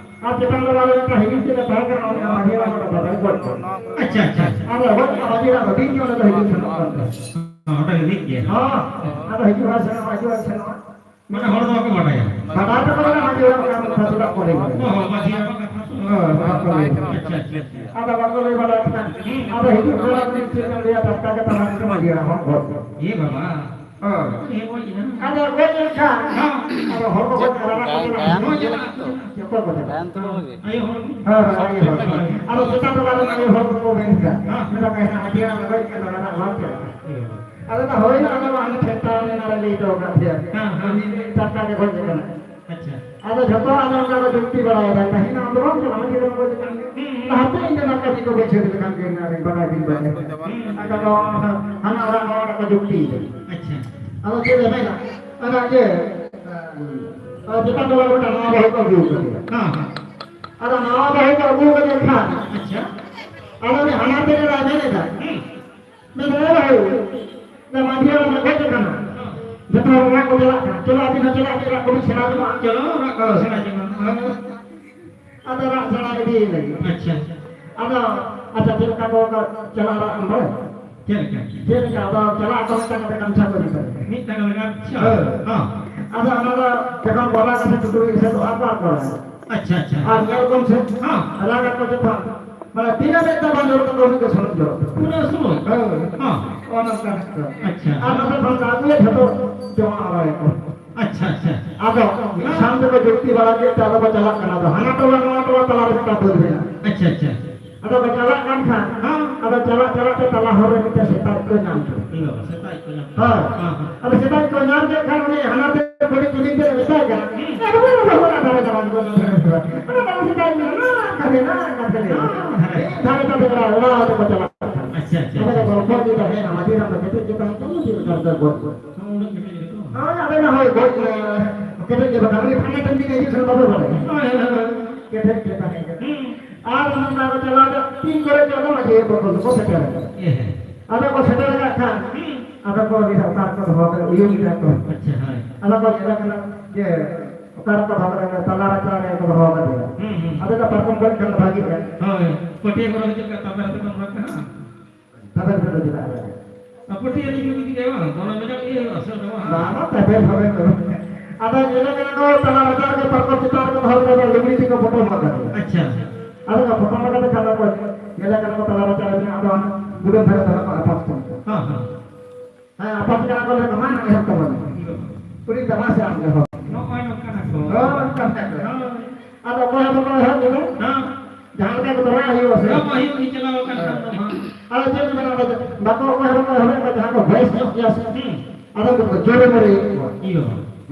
ᱟᱨ ᱪᱮᱛᱟᱱ ᱴᱚᱞᱟ ᱨᱮ ᱢᱤᱫᱴᱟᱝ ᱦᱤᱡᱩᱜ ᱥᱮᱫ ᱮ ᱛᱟᱦᱮᱸ ᱠᱟᱱᱟ, ᱩᱱᱤ ᱢᱟᱹᱡᱷᱤ ᱦᱟᱲᱟᱢ ᱚᱸᱰᱮ ᱵᱟᱵᱟᱭ ᱜᱚᱡ ᱠᱚᱣᱟ᱾ ᱟᱪᱪᱷᱟ, ᱟᱪᱪᱷᱟ, ᱟᱪᱪᱷᱟ᱾ ᱟᱫᱚ ᱜᱚᱡ ᱮᱱᱟ ᱢᱟᱹᱡᱷᱤ ᱦᱟᱲᱟᱢ ᱫᱚ ᱫᱤᱱ ᱜᱮ ᱚᱸᱰᱮ ᱫᱚ ᱦᱤᱡᱩᱜ ᱥᱮᱱᱚᱜ ᱠᱟᱱ ᱛᱟᱦᱮᱸᱫ᱾ ᱚᱸᱰᱮ ᱦᱤᱡᱩᱜ ᱜᱮᱭᱟ᱾ ᱦᱚᱸ, ᱟᱫᱚ ᱦᱤᱡᱩᱜᱼᱟ ᱥᱮᱱᱚᱜᱼᱟ, ᱦᱤᱡᱩᱜᱼᱟ ᱥᱮᱱᱚᱜᱼᱟ᱾ ᱢᱟᱱᱮ ᱦᱚᱲ ᱫᱚ ᱵᱟᱠᱚ ᱵᱟᱰᱟᱭᱟ᱾ ᱵᱟᱰᱟᱭ ᱫᱚᱠᱚ ᱵᱟᱰᱟᱭᱟ, ᱢᱟᱹᱡᱷᱤ ᱦᱟᱲᱟᱢ ᱠᱟᱛᱷᱟ ᱪᱮᱫᱟᱜ ᱠᱚ ᱞᱟᱹᱭ ᱵᱟᱲᱟᱭᱟ? ᱚ, ᱢᱟᱹᱡᱷᱤ ᱦᱟᱲᱟᱢ ᱠᱟᱛᱷᱟ ᱫᱚ᱾ ᱦᱳᱭ, ᱵᱟᱠᱚ ᱞᱟᱹᱭ ᱵᱟᱲᱟᱭᱟ᱾ ᱟᱪᱪᱷᱟ, ᱟᱪᱪᱷᱟ, ᱟᱪᱪᱷᱟ᱾ ᱟᱫᱚ ᱵᱟᱠᱚ ᱞᱟᱹᱭ ᱵᱟᱲᱟᱭᱟ ᱠᱷᱟᱱ, ᱟᱫᱚ ᱦᱤᱡᱩᱜ ᱦᱚᱲ ᱪᱮᱫ ᱮᱢ ᱞᱟᱹᱭᱟ, ᱴᱟᱴᱠᱟ ᱜᱮ ᱛᱟᱞᱟ ᱨᱮ ᱢᱟᱹᱡᱷᱤ ᱦᱟᱲᱟᱢ ᱦᱚᱸ ᱜᱚᱡ᱾ ᱮ ᱵᱟᱵᱟ᱾ ᱦᱳᱭ᱾ ᱦᱮᱸ, ᱜᱚᱡ ᱮᱱᱟ᱾ ᱟᱫᱚ ᱜᱚᱡ ᱮᱱ ᱠᱷᱟᱱ, ᱦᱮᱸ᱾ ᱟᱫᱚ ᱦᱚᱲ ᱠᱚ ᱜᱚᱡ ᱮᱱᱟ, ᱨᱟᱨᱟᱜ ᱠᱚ ᱪᱟᱞᱟᱜᱼᱟ᱾ ᱦᱳᱭ, ᱪᱟᱞᱟᱜᱼᱟ᱾ ᱡᱚᱛᱚ ᱠᱚ ᱪᱟᱞᱟᱜᱼᱟ᱾ ᱟᱭᱳ ᱦᱚᱲ᱾ ᱦᱳᱭ, ᱦᱳᱭ, ᱟᱭᱳ ᱦᱚᱲ᱾ ᱟᱫᱚ ᱥᱮᱛᱟᱜ ᱵᱮᱲᱟ ᱨᱮ ᱟᱭᱳ ᱦᱚᱲ ᱠᱚᱠᱚ ᱢᱮᱱ ᱠᱮᱫᱟ, ᱦᱮᱸ᱾ ᱢᱮᱱ ᱫᱟᱠᱚ, "ᱦᱮᱸ, ᱦᱟᱹᱛᱤᱭᱟᱹ ᱟᱲᱟᱜ ᱜᱚᱡ ᱠᱟᱱᱟ, ᱚᱱᱟ ᱵᱟᱝ ᱪᱟᱞᱟᱜᱼᱟ?" ᱟᱫᱚ ᱫᱟ ᱦᱳᱭ ᱱᱟ, ᱟᱫᱚ ᱟᱞᱮ ᱴᱷᱮᱱ ᱴᱟᱣᱩᱱ ᱨᱮ ᱱᱟᱞᱮ ᱞᱟᱹᱭ ᱦᱚᱴᱚ ᱟᱠᱟᱫ ᱯᱮᱭᱟ᱾ ᱦᱮᱸ, ᱦᱮᱸ᱾ ᱩᱱᱤ ᱴᱟᱴᱠᱟ ᱜᱮ ᱜᱚᱡ ᱟᱠᱟᱱᱟ᱾ ᱟᱪᱪᱷᱟ᱾ ᱟᱫᱚ ᱡᱷᱚᱛᱚ ᱟᱫᱚ ᱚᱱᱠᱟ ᱠᱚ ᱡᱩᱠᱛᱤ ᱵᱟᱲᱟᱭᱮᱫᱟ, "ᱛᱟᱦᱮᱸ ᱱᱟ ᱟᱢ ᱫᱚ ᱵᱟᱢ ᱪᱟᱞᱟᱜᱼᱟ, ᱢᱟᱹᱡᱷᱤ ᱵᱟᱵᱟ ᱜᱚᱡ ᱟᱠᱟᱱ ᱜᱮ?" ᱦᱩᱸ, ᱦᱩᱸ᱾ ᱞᱟᱦᱟᱛᱮ ᱤᱧ ᱫᱚ ᱱᱚᱝᱠᱟ ᱪᱮᱫ ᱠᱚ ᱵᱩᱡᱷᱟᱹᱣ ᱞᱮᱠᱷᱟᱱ ᱜᱮ ᱱᱟᱜ ᱵᱟᱰᱟᱭ ᱫᱤᱧ ᱵᱟᱰᱟᱭᱟ᱾ ᱦᱩᱸ᱾ ᱟᱫᱚ ᱠᱚ ᱦᱟᱱᱟ ᱚᱲᱟᱜ ᱱᱚᱣᱟ ᱚᱲᱟᱜ ᱠᱚ ᱡᱩᱠᱛᱤᱭᱮᱫᱟ᱾ ᱟᱪᱪᱷᱟ᱾ ᱟᱫᱚ ᱪᱮᱫ ᱮ ᱢᱮᱱᱟ? ᱚᱱᱟ ᱤᱭᱟᱹ, ᱟᱨ ᱪᱮᱛᱟᱱ ᱴᱚᱞᱟ ᱨᱮ ᱢᱤᱫᱴᱟᱝ ᱱᱟᱣᱟ ᱵᱟᱹᱦᱩ ᱠᱚ ᱟᱹᱜᱩ ᱟᱠᱟᱫᱮᱭᱟ᱾ ᱦᱮᱸ, ᱦᱮᱸ᱾ ᱟᱫᱚ ᱱᱟᱣᱟ ᱵᱟᱹᱦᱩ ᱠᱚ ᱟᱹᱜᱩ ᱟᱠᱟᱫᱮ ᱠᱷᱟᱱ, ᱟᱪᱪᱷᱟ᱾ ᱟᱫᱚ ᱩᱱᱤ ᱦᱟᱱᱟ ᱛᱮᱜᱮ ᱨᱟᱭ ᱢᱮᱱ ᱮᱫᱟ, ᱦᱩᱸ᱾ ᱢᱮᱱ ᱮᱫᱟ, "ᱮ ᱵᱟᱹᱦᱩ, ᱢᱟᱹᱡᱷᱤ ᱦᱟᱲᱟᱢ ᱮ ᱜᱚᱡ ᱟᱠᱟᱱᱟ᱾ ᱦᱮᱸ᱾ ᱡᱚᱛᱚ ᱦᱚᱲ ᱚᱲᱟᱜ ᱠᱚ ᱪᱟᱞᱟᱜ ᱠᱟᱱᱟ᱾ ᱪᱚᱞᱚ, ᱟᱹᱵᱤᱱ ᱦᱚᱸ ᱪᱟᱞᱟᱜ ᱵᱤᱱ, ᱚᱲᱟᱜ ᱠᱚᱵᱤᱱ ᱥᱮᱬᱟ ᱡᱚᱝᱟ᱾ ᱪᱚᱞᱚ, ᱚᱲᱟᱜ ᱠᱚ ᱥᱮᱬᱟ ᱡᱚᱝᱟ᱾ ᱦᱮᱸ᱾ ᱟᱫᱚ ᱨᱟᱜ ᱥᱮᱬᱟ ᱤᱫᱤᱭᱮᱱᱟᱭ᱾ ᱟᱪᱪᱷᱟ᱾ ᱟᱫᱚ, ᱟᱪᱪᱷᱟ, ᱪᱮᱫ ᱞᱮᱠᱟ ᱠᱚ ᱪᱟᱞᱟᱜ ᱨᱟᱜ ᱮᱢ ᱵᱟᱲᱟᱭᱟ? ᱪᱮᱫ ᱞᱮᱠᱟ? ᱪᱮᱫ ᱞᱮᱠᱟ? ᱟᱫᱚ ᱪᱟᱞᱟᱜ ᱟᱠᱚ ᱢᱤᱫᱴᱟᱝ ᱠᱟᱛᱮ ᱜᱟᱢᱪᱷᱟ ᱠᱚ ᱤᱫᱤ ᱛᱟᱨᱟᱭᱟ᱾ ᱢᱤᱫᱴᱟᱝ ᱠᱟᱛᱮ ᱜᱟᱢᱪᱷᱟ? ᱦᱳᱭ᱾ ᱦᱚᱸ᱾ ᱟᱫᱚ ᱚᱱᱟ ᱫᱚ ᱡᱚᱠᱷᱚᱱ ᱵᱚᱞᱟ ᱠᱟᱛᱮ ᱴᱩᱴᱩᱨᱤ ᱮᱥᱮᱫᱚᱜᱼᱟ ᱠᱚ, ᱟᱠᱚ ᱨᱟᱜᱟ᱾ ᱟᱪᱪᱷᱟ, ᱟᱪᱪᱷᱟ᱾ ᱟᱨ ᱧᱮᱞ ᱠᱚᱢ ᱥᱮ, ᱦᱚᱸ᱾ ᱨᱟᱜᱟ ᱠᱚ ᱡᱚᱠᱷᱚᱱ, ᱢᱟᱱᱮ ᱛᱤᱱᱟᱹᱜ ᱢᱮᱫ ᱫᱟᱜ ᱵᱟᱝ ᱡᱚᱨᱚᱜ ᱛᱟᱠᱚᱣᱟ, ᱩᱱᱟᱹᱜ ᱜᱮ ᱥᱩᱱᱩᱢ ᱡᱚᱨᱚᱜ ᱛᱟᱠᱚᱣᱟ᱾ ᱯᱩᱨᱟᱹ ᱥᱩᱱᱩᱢ? ᱦᱳᱭ᱾ ᱦᱚᱸ᱾ ᱚᱱᱮ ᱚᱱᱠᱟ ᱠᱟᱛᱷᱟ᱾ ᱟᱪᱪᱷᱟ᱾ ᱟᱨ ᱱᱚᱛᱮ ᱠᱷᱚᱱ ᱠᱚ ᱟᱹᱜᱩᱭᱟ, ᱡᱷᱚᱛᱚ ᱡᱚᱢᱟ ᱟᱲᱟᱜᱟᱠᱚ᱾ ᱟᱪᱪᱷᱟ, ᱟᱪᱪᱷᱟ᱾ ᱟᱫᱚ ᱢᱤᱫ ᱥᱟᱶ ᱛᱮᱠᱚ ᱡᱩᱠᱛᱤ ᱵᱟᱲᱟ ᱠᱮᱫ ᱛᱮ ᱟᱫᱚ ᱠᱚ ᱪᱟᱞᱟᱜ ᱠᱟᱱᱟ᱾ ᱟᱫᱚ ᱦᱟᱱᱟ ᱴᱚᱞᱟ ᱱᱚᱣᱟ ᱴᱚᱞᱟ ᱛᱟᱞᱟ ᱨᱮ ᱢᱤᱫᱴᱟᱝ ᱵᱟᱹᱫᱽ ᱢᱮᱱᱟᱜᱼᱟ᱾ ᱟᱪᱪᱷᱟ, ᱟᱪᱪᱷᱟ᱾ ᱟᱫᱚ ᱠᱚ ᱪᱟᱞᱟᱜ ᱠᱟᱱ ᱠᱷᱟᱱ, ᱦᱮᱸ᱾ ᱟᱫᱚ ᱪᱟᱞᱟᱜ ᱪᱟᱞᱟᱜ ᱛᱮ ᱛᱟᱞᱟ ᱦᱚᱨ ᱨᱮ ᱢᱤᱫᱴᱟᱝ ᱥᱮᱛᱟ ᱠᱚ ᱧᱟᱢ ᱠᱮᱫᱟ᱾ ᱤᱭᱟᱹ ᱵᱟᱵᱟ, ᱥᱮᱛᱟ ᱠᱚ ᱧᱟᱢ ᱠᱮᱫᱟ᱾ ᱦᱮᱸ᱾ ᱦᱮᱸ, ᱦᱮᱸ᱾ ᱟᱫᱚ ᱥᱮᱛᱟ ᱠᱚ ᱧᱟᱢ ᱠᱮᱫ ᱠᱷᱟᱱ ᱩᱱᱤ ᱦᱟᱱᱟ ᱛᱮ ᱵᱟᱹᱲᱤᱡ ᱡᱤᱱᱤᱥ ᱫᱚ ᱢᱮᱛᱟᱭ ᱠᱟᱱᱟ᱾ ᱦᱮᱸ᱾ ᱟᱫᱚ ᱚᱱᱟ ᱫᱚ ᱚᱱᱟ ᱫᱷᱟᱨᱮ ᱫᱚ ᱵᱟᱝ ᱠᱚ ᱧᱟᱢ ᱠᱮᱫᱟ᱾ ᱚᱱᱟ ᱫᱚ ᱥᱮᱛᱟ ᱧᱟᱢ ᱠᱮᱫᱟ᱾ ᱚᱱᱟ ᱫᱷᱟᱨᱮ ᱫᱚ ᱚᱲᱟᱜ ᱛᱮᱠᱚ ᱪᱟᱞᱟᱜ ᱠᱟᱱᱟ᱾ ᱟᱪᱪᱷᱟ, ᱟᱪᱪᱷᱟ, ᱟᱫᱚ ᱟᱪᱪᱷᱟ᱾ ᱜᱚᱞᱯᱚ ᱠᱮᱫᱟ, ᱦᱮᱸ, ᱢᱟᱹᱡᱷᱤ ᱦᱟᱲᱟᱢ ᱫᱚ ᱠᱮᱴᱮᱡ ᱜᱮ ᱛᱟᱦᱮᱸ ᱠᱟᱱᱟ, ᱪᱮᱫ ᱞᱮᱠᱟ ᱨᱮᱫᱚ ᱜᱚᱡ ᱜᱚᱡ᱾ ᱦᱚᱸ, ᱩᱱᱟᱹᱜ ᱠᱮᱴᱮᱡ ᱜᱮᱛᱚ᱾ ᱦᱳᱭ, ᱟᱫᱚ ᱱᱟ ᱦᱳᱭ, ᱜᱚᱡ ᱮᱱᱟᱭ᱾ ᱠᱮᱴᱮᱡ ᱜᱮ ᱵᱟᱠᱷᱟᱱ ᱩᱱᱤ ᱯᱷᱟᱸᱠᱟ ᱴᱟᱺᱰᱤ ᱨᱮ ᱦᱤᱡᱩᱜ ᱥᱮᱱᱚᱜ ᱵᱟᱵᱚ ᱵᱟᱲᱟᱭᱟ᱾ ᱦᱳᱭ, ᱦᱳᱭ, ᱦᱳᱭ᱾ ᱠᱮᱴᱮᱡ ᱜᱮ ᱛᱟᱦᱮᱸ ᱠᱟᱱᱟ᱾ ᱦᱩᱸ᱾ ᱟᱨ ᱚᱱᱟ ᱠᱚ ᱪᱟᱞᱟᱣ ᱮᱱᱟ, ᱛᱤᱱ ᱠᱚᱨᱮ ᱪᱚ ᱟᱫᱚ ᱢᱟᱹᱡᱷᱤ ᱵᱟᱵᱟ ᱠᱚ ᱥᱮᱴᱮᱨ ᱮᱱᱟ᱾ ᱮ ᱦᱮᱸ᱾ ᱟᱫᱚ ᱠᱚ ᱥᱮᱴᱮᱨ ᱟᱠᱟᱫ ᱠᱷᱟᱱ, ᱦᱩᱸ᱾ ᱟᱫᱚ ᱠᱚ ᱞᱟᱹᱭ ᱮᱫᱟ, ᱚᱠᱟ ᱨᱮᱠᱚ ᱫᱚᱦᱚ ᱠᱟᱫᱟ, ᱩᱭᱩᱝ ᱮᱫᱟ ᱠᱚ᱾ ᱟᱪᱪᱷᱟ, ᱦᱳᱭ᱾ ᱟᱫᱚ ᱠᱚ ᱧᱮᱞᱮ ᱠᱟᱱᱟ ᱡᱮ, ᱚᱠᱟ ᱨᱮᱠᱚ ᱫᱚᱦᱚ ᱠᱟᱫᱟ, ᱛᱟᱞᱟ ᱨᱟᱪᱟ ᱨᱮ ᱠᱚ ᱫᱚᱦᱚ ᱠᱟᱫᱮᱭᱟ᱾ ᱦᱩᱸ, ᱦᱩᱸ᱾ ᱟᱫᱚ ᱫᱚ ᱯᱟᱨᱠᱚᱢ ᱠᱚᱨᱮ ᱠᱷᱟᱱ ᱫᱚ ᱵᱷᱟᱜᱤᱜᱼᱟ᱾ ᱦᱳᱭ, ᱯᱟᱹᱴᱭᱟᱹ ᱠᱚᱨᱮ ᱫᱚ ᱪᱮᱫ ᱞᱮᱠᱟ ᱛᱟᱵᱮᱨ ᱟᱛᱮ ᱠᱚ ᱨᱚᱜᱟ? ᱛᱟᱵᱮᱨ ᱠᱚᱫᱚ ᱪᱮᱫᱟᱜ ᱨᱮ? ᱟᱯᱚᱛᱤ ᱟᱹᱞᱤᱧ ᱠᱚ ᱜᱤᱫᱤ ᱜᱮ ᱵᱟᱝ, ᱫᱚᱢᱮ ᱢᱮᱱᱟᱜ ᱜᱮᱭᱟ, ᱟᱥᱚᱞ ᱫᱚ ᱵᱟᱝ᱾ ᱵᱟᱝ, ᱵᱟᱝ, ᱛᱟᱵᱮᱨ ᱯᱷᱟᱵᱮᱨ ᱫᱚ ᱵᱟᱝ᱾ ᱟᱫᱚ ᱧᱮᱞᱮ ᱠᱟᱱᱟ ᱠᱚ, ᱛᱟᱞᱟ ᱵᱟᱡᱟᱨ ᱨᱮ ᱯᱟᱨᱠᱚᱢ ᱪᱮᱛᱟᱱ ᱨᱮᱠᱚ ᱫᱚᱦᱚ ᱠᱟᱫᱟ, ᱞᱩᱜᱽᱲᱤ ᱛᱮᱠᱚ ᱯᱚᱴᱚᱢ ᱟᱠᱟᱫᱟ᱾ ᱟᱪᱪᱷᱟ᱾ ᱟᱫᱚ ᱚᱱᱟ ᱯᱚᱴᱚᱢ ᱟᱠᱟᱫᱟ, ᱠᱷᱟᱱ ᱠᱚ ᱧᱮᱞᱮ ᱠᱟᱱᱟ ᱠᱚ, ᱛᱟᱞᱟ ᱵᱟᱡᱟᱨ ᱨᱮ ᱢᱮᱱᱟᱜ, ᱟᱫᱚ ᱜᱩᱰᱟᱹᱢ ᱫᱷᱟᱨᱮ ᱫᱚᱦᱚ ᱠᱟᱜᱼᱟ, ᱯᱟᱨᱠᱚᱢ᱾ ᱦᱮᱸ, ᱦᱮᱸ᱾ ᱦᱮᱸ, ᱟᱯᱟᱛ ᱠᱟᱱᱟ ᱠᱚ, ᱞᱟᱹᱭ ᱠᱚ, "ᱢᱟ, ᱮᱦᱚᱵ ᱛᱟᱵᱚᱱ ᱢᱮ᱾ ᱤᱭᱟᱹ᱾ ᱩᱱᱤ ᱫᱚ ᱢᱟ ᱥᱮ ᱟᱢ ᱜᱮ ᱮᱦᱚᱵ ᱢᱮ᱾" ᱱᱚᱜᱼᱚᱭ ᱱᱚᱝᱠᱟᱱᱟ ᱠᱚ᱾ ᱦᱳᱭ, ᱚᱱᱠᱟ ᱜᱮ᱾ ᱦᱳᱭ᱾ ᱟᱫᱚ ᱚᱠᱚᱭ ᱦᱚᱸ ᱵᱟᱠᱚ ᱮᱦᱚᱵ ᱞᱮᱫᱟ᱾ ᱦᱮᱸ᱾ ᱡᱟᱦᱟᱸ ᱞᱮᱠᱟ ᱜᱮ ᱛᱚᱨᱟᱣ ᱦᱩᱭᱩᱜᱼᱟ ᱥᱮ᱾ ᱦᱮᱸ, ᱢᱟ ᱦᱩᱭᱩᱜ ᱜᱮ ᱪᱟᱞᱟᱣ ᱟᱠᱟᱱ ᱠᱷᱟᱱ ᱫᱚ ᱦᱟᱸᱜ᱾ ᱟᱫᱚ ᱪᱮᱫ ᱠᱚ ᱢᱮᱱᱟ, ᱟᱫᱚ ᱵᱟᱠᱚ ᱚᱠᱚᱭ ᱦᱚᱸ ᱵᱟᱠᱚ ᱮᱦᱚᱵ ᱠᱚᱣᱟ, ᱡᱟᱦᱟᱸ ᱠᱚ ᱵᱚᱭᱮᱥ ᱧᱚᱜ ᱜᱮᱭᱟ ᱥᱮ᱾ ᱦᱩᱸ᱾ ᱟᱫᱚ ᱩᱱᱠᱩ ᱫᱚ ᱡᱳᱨᱮ ᱢᱳᱨᱮ ᱦᱩᱭᱩᱜ ᱠᱚᱣᱟ᱾ ᱤᱭᱟᱹ᱾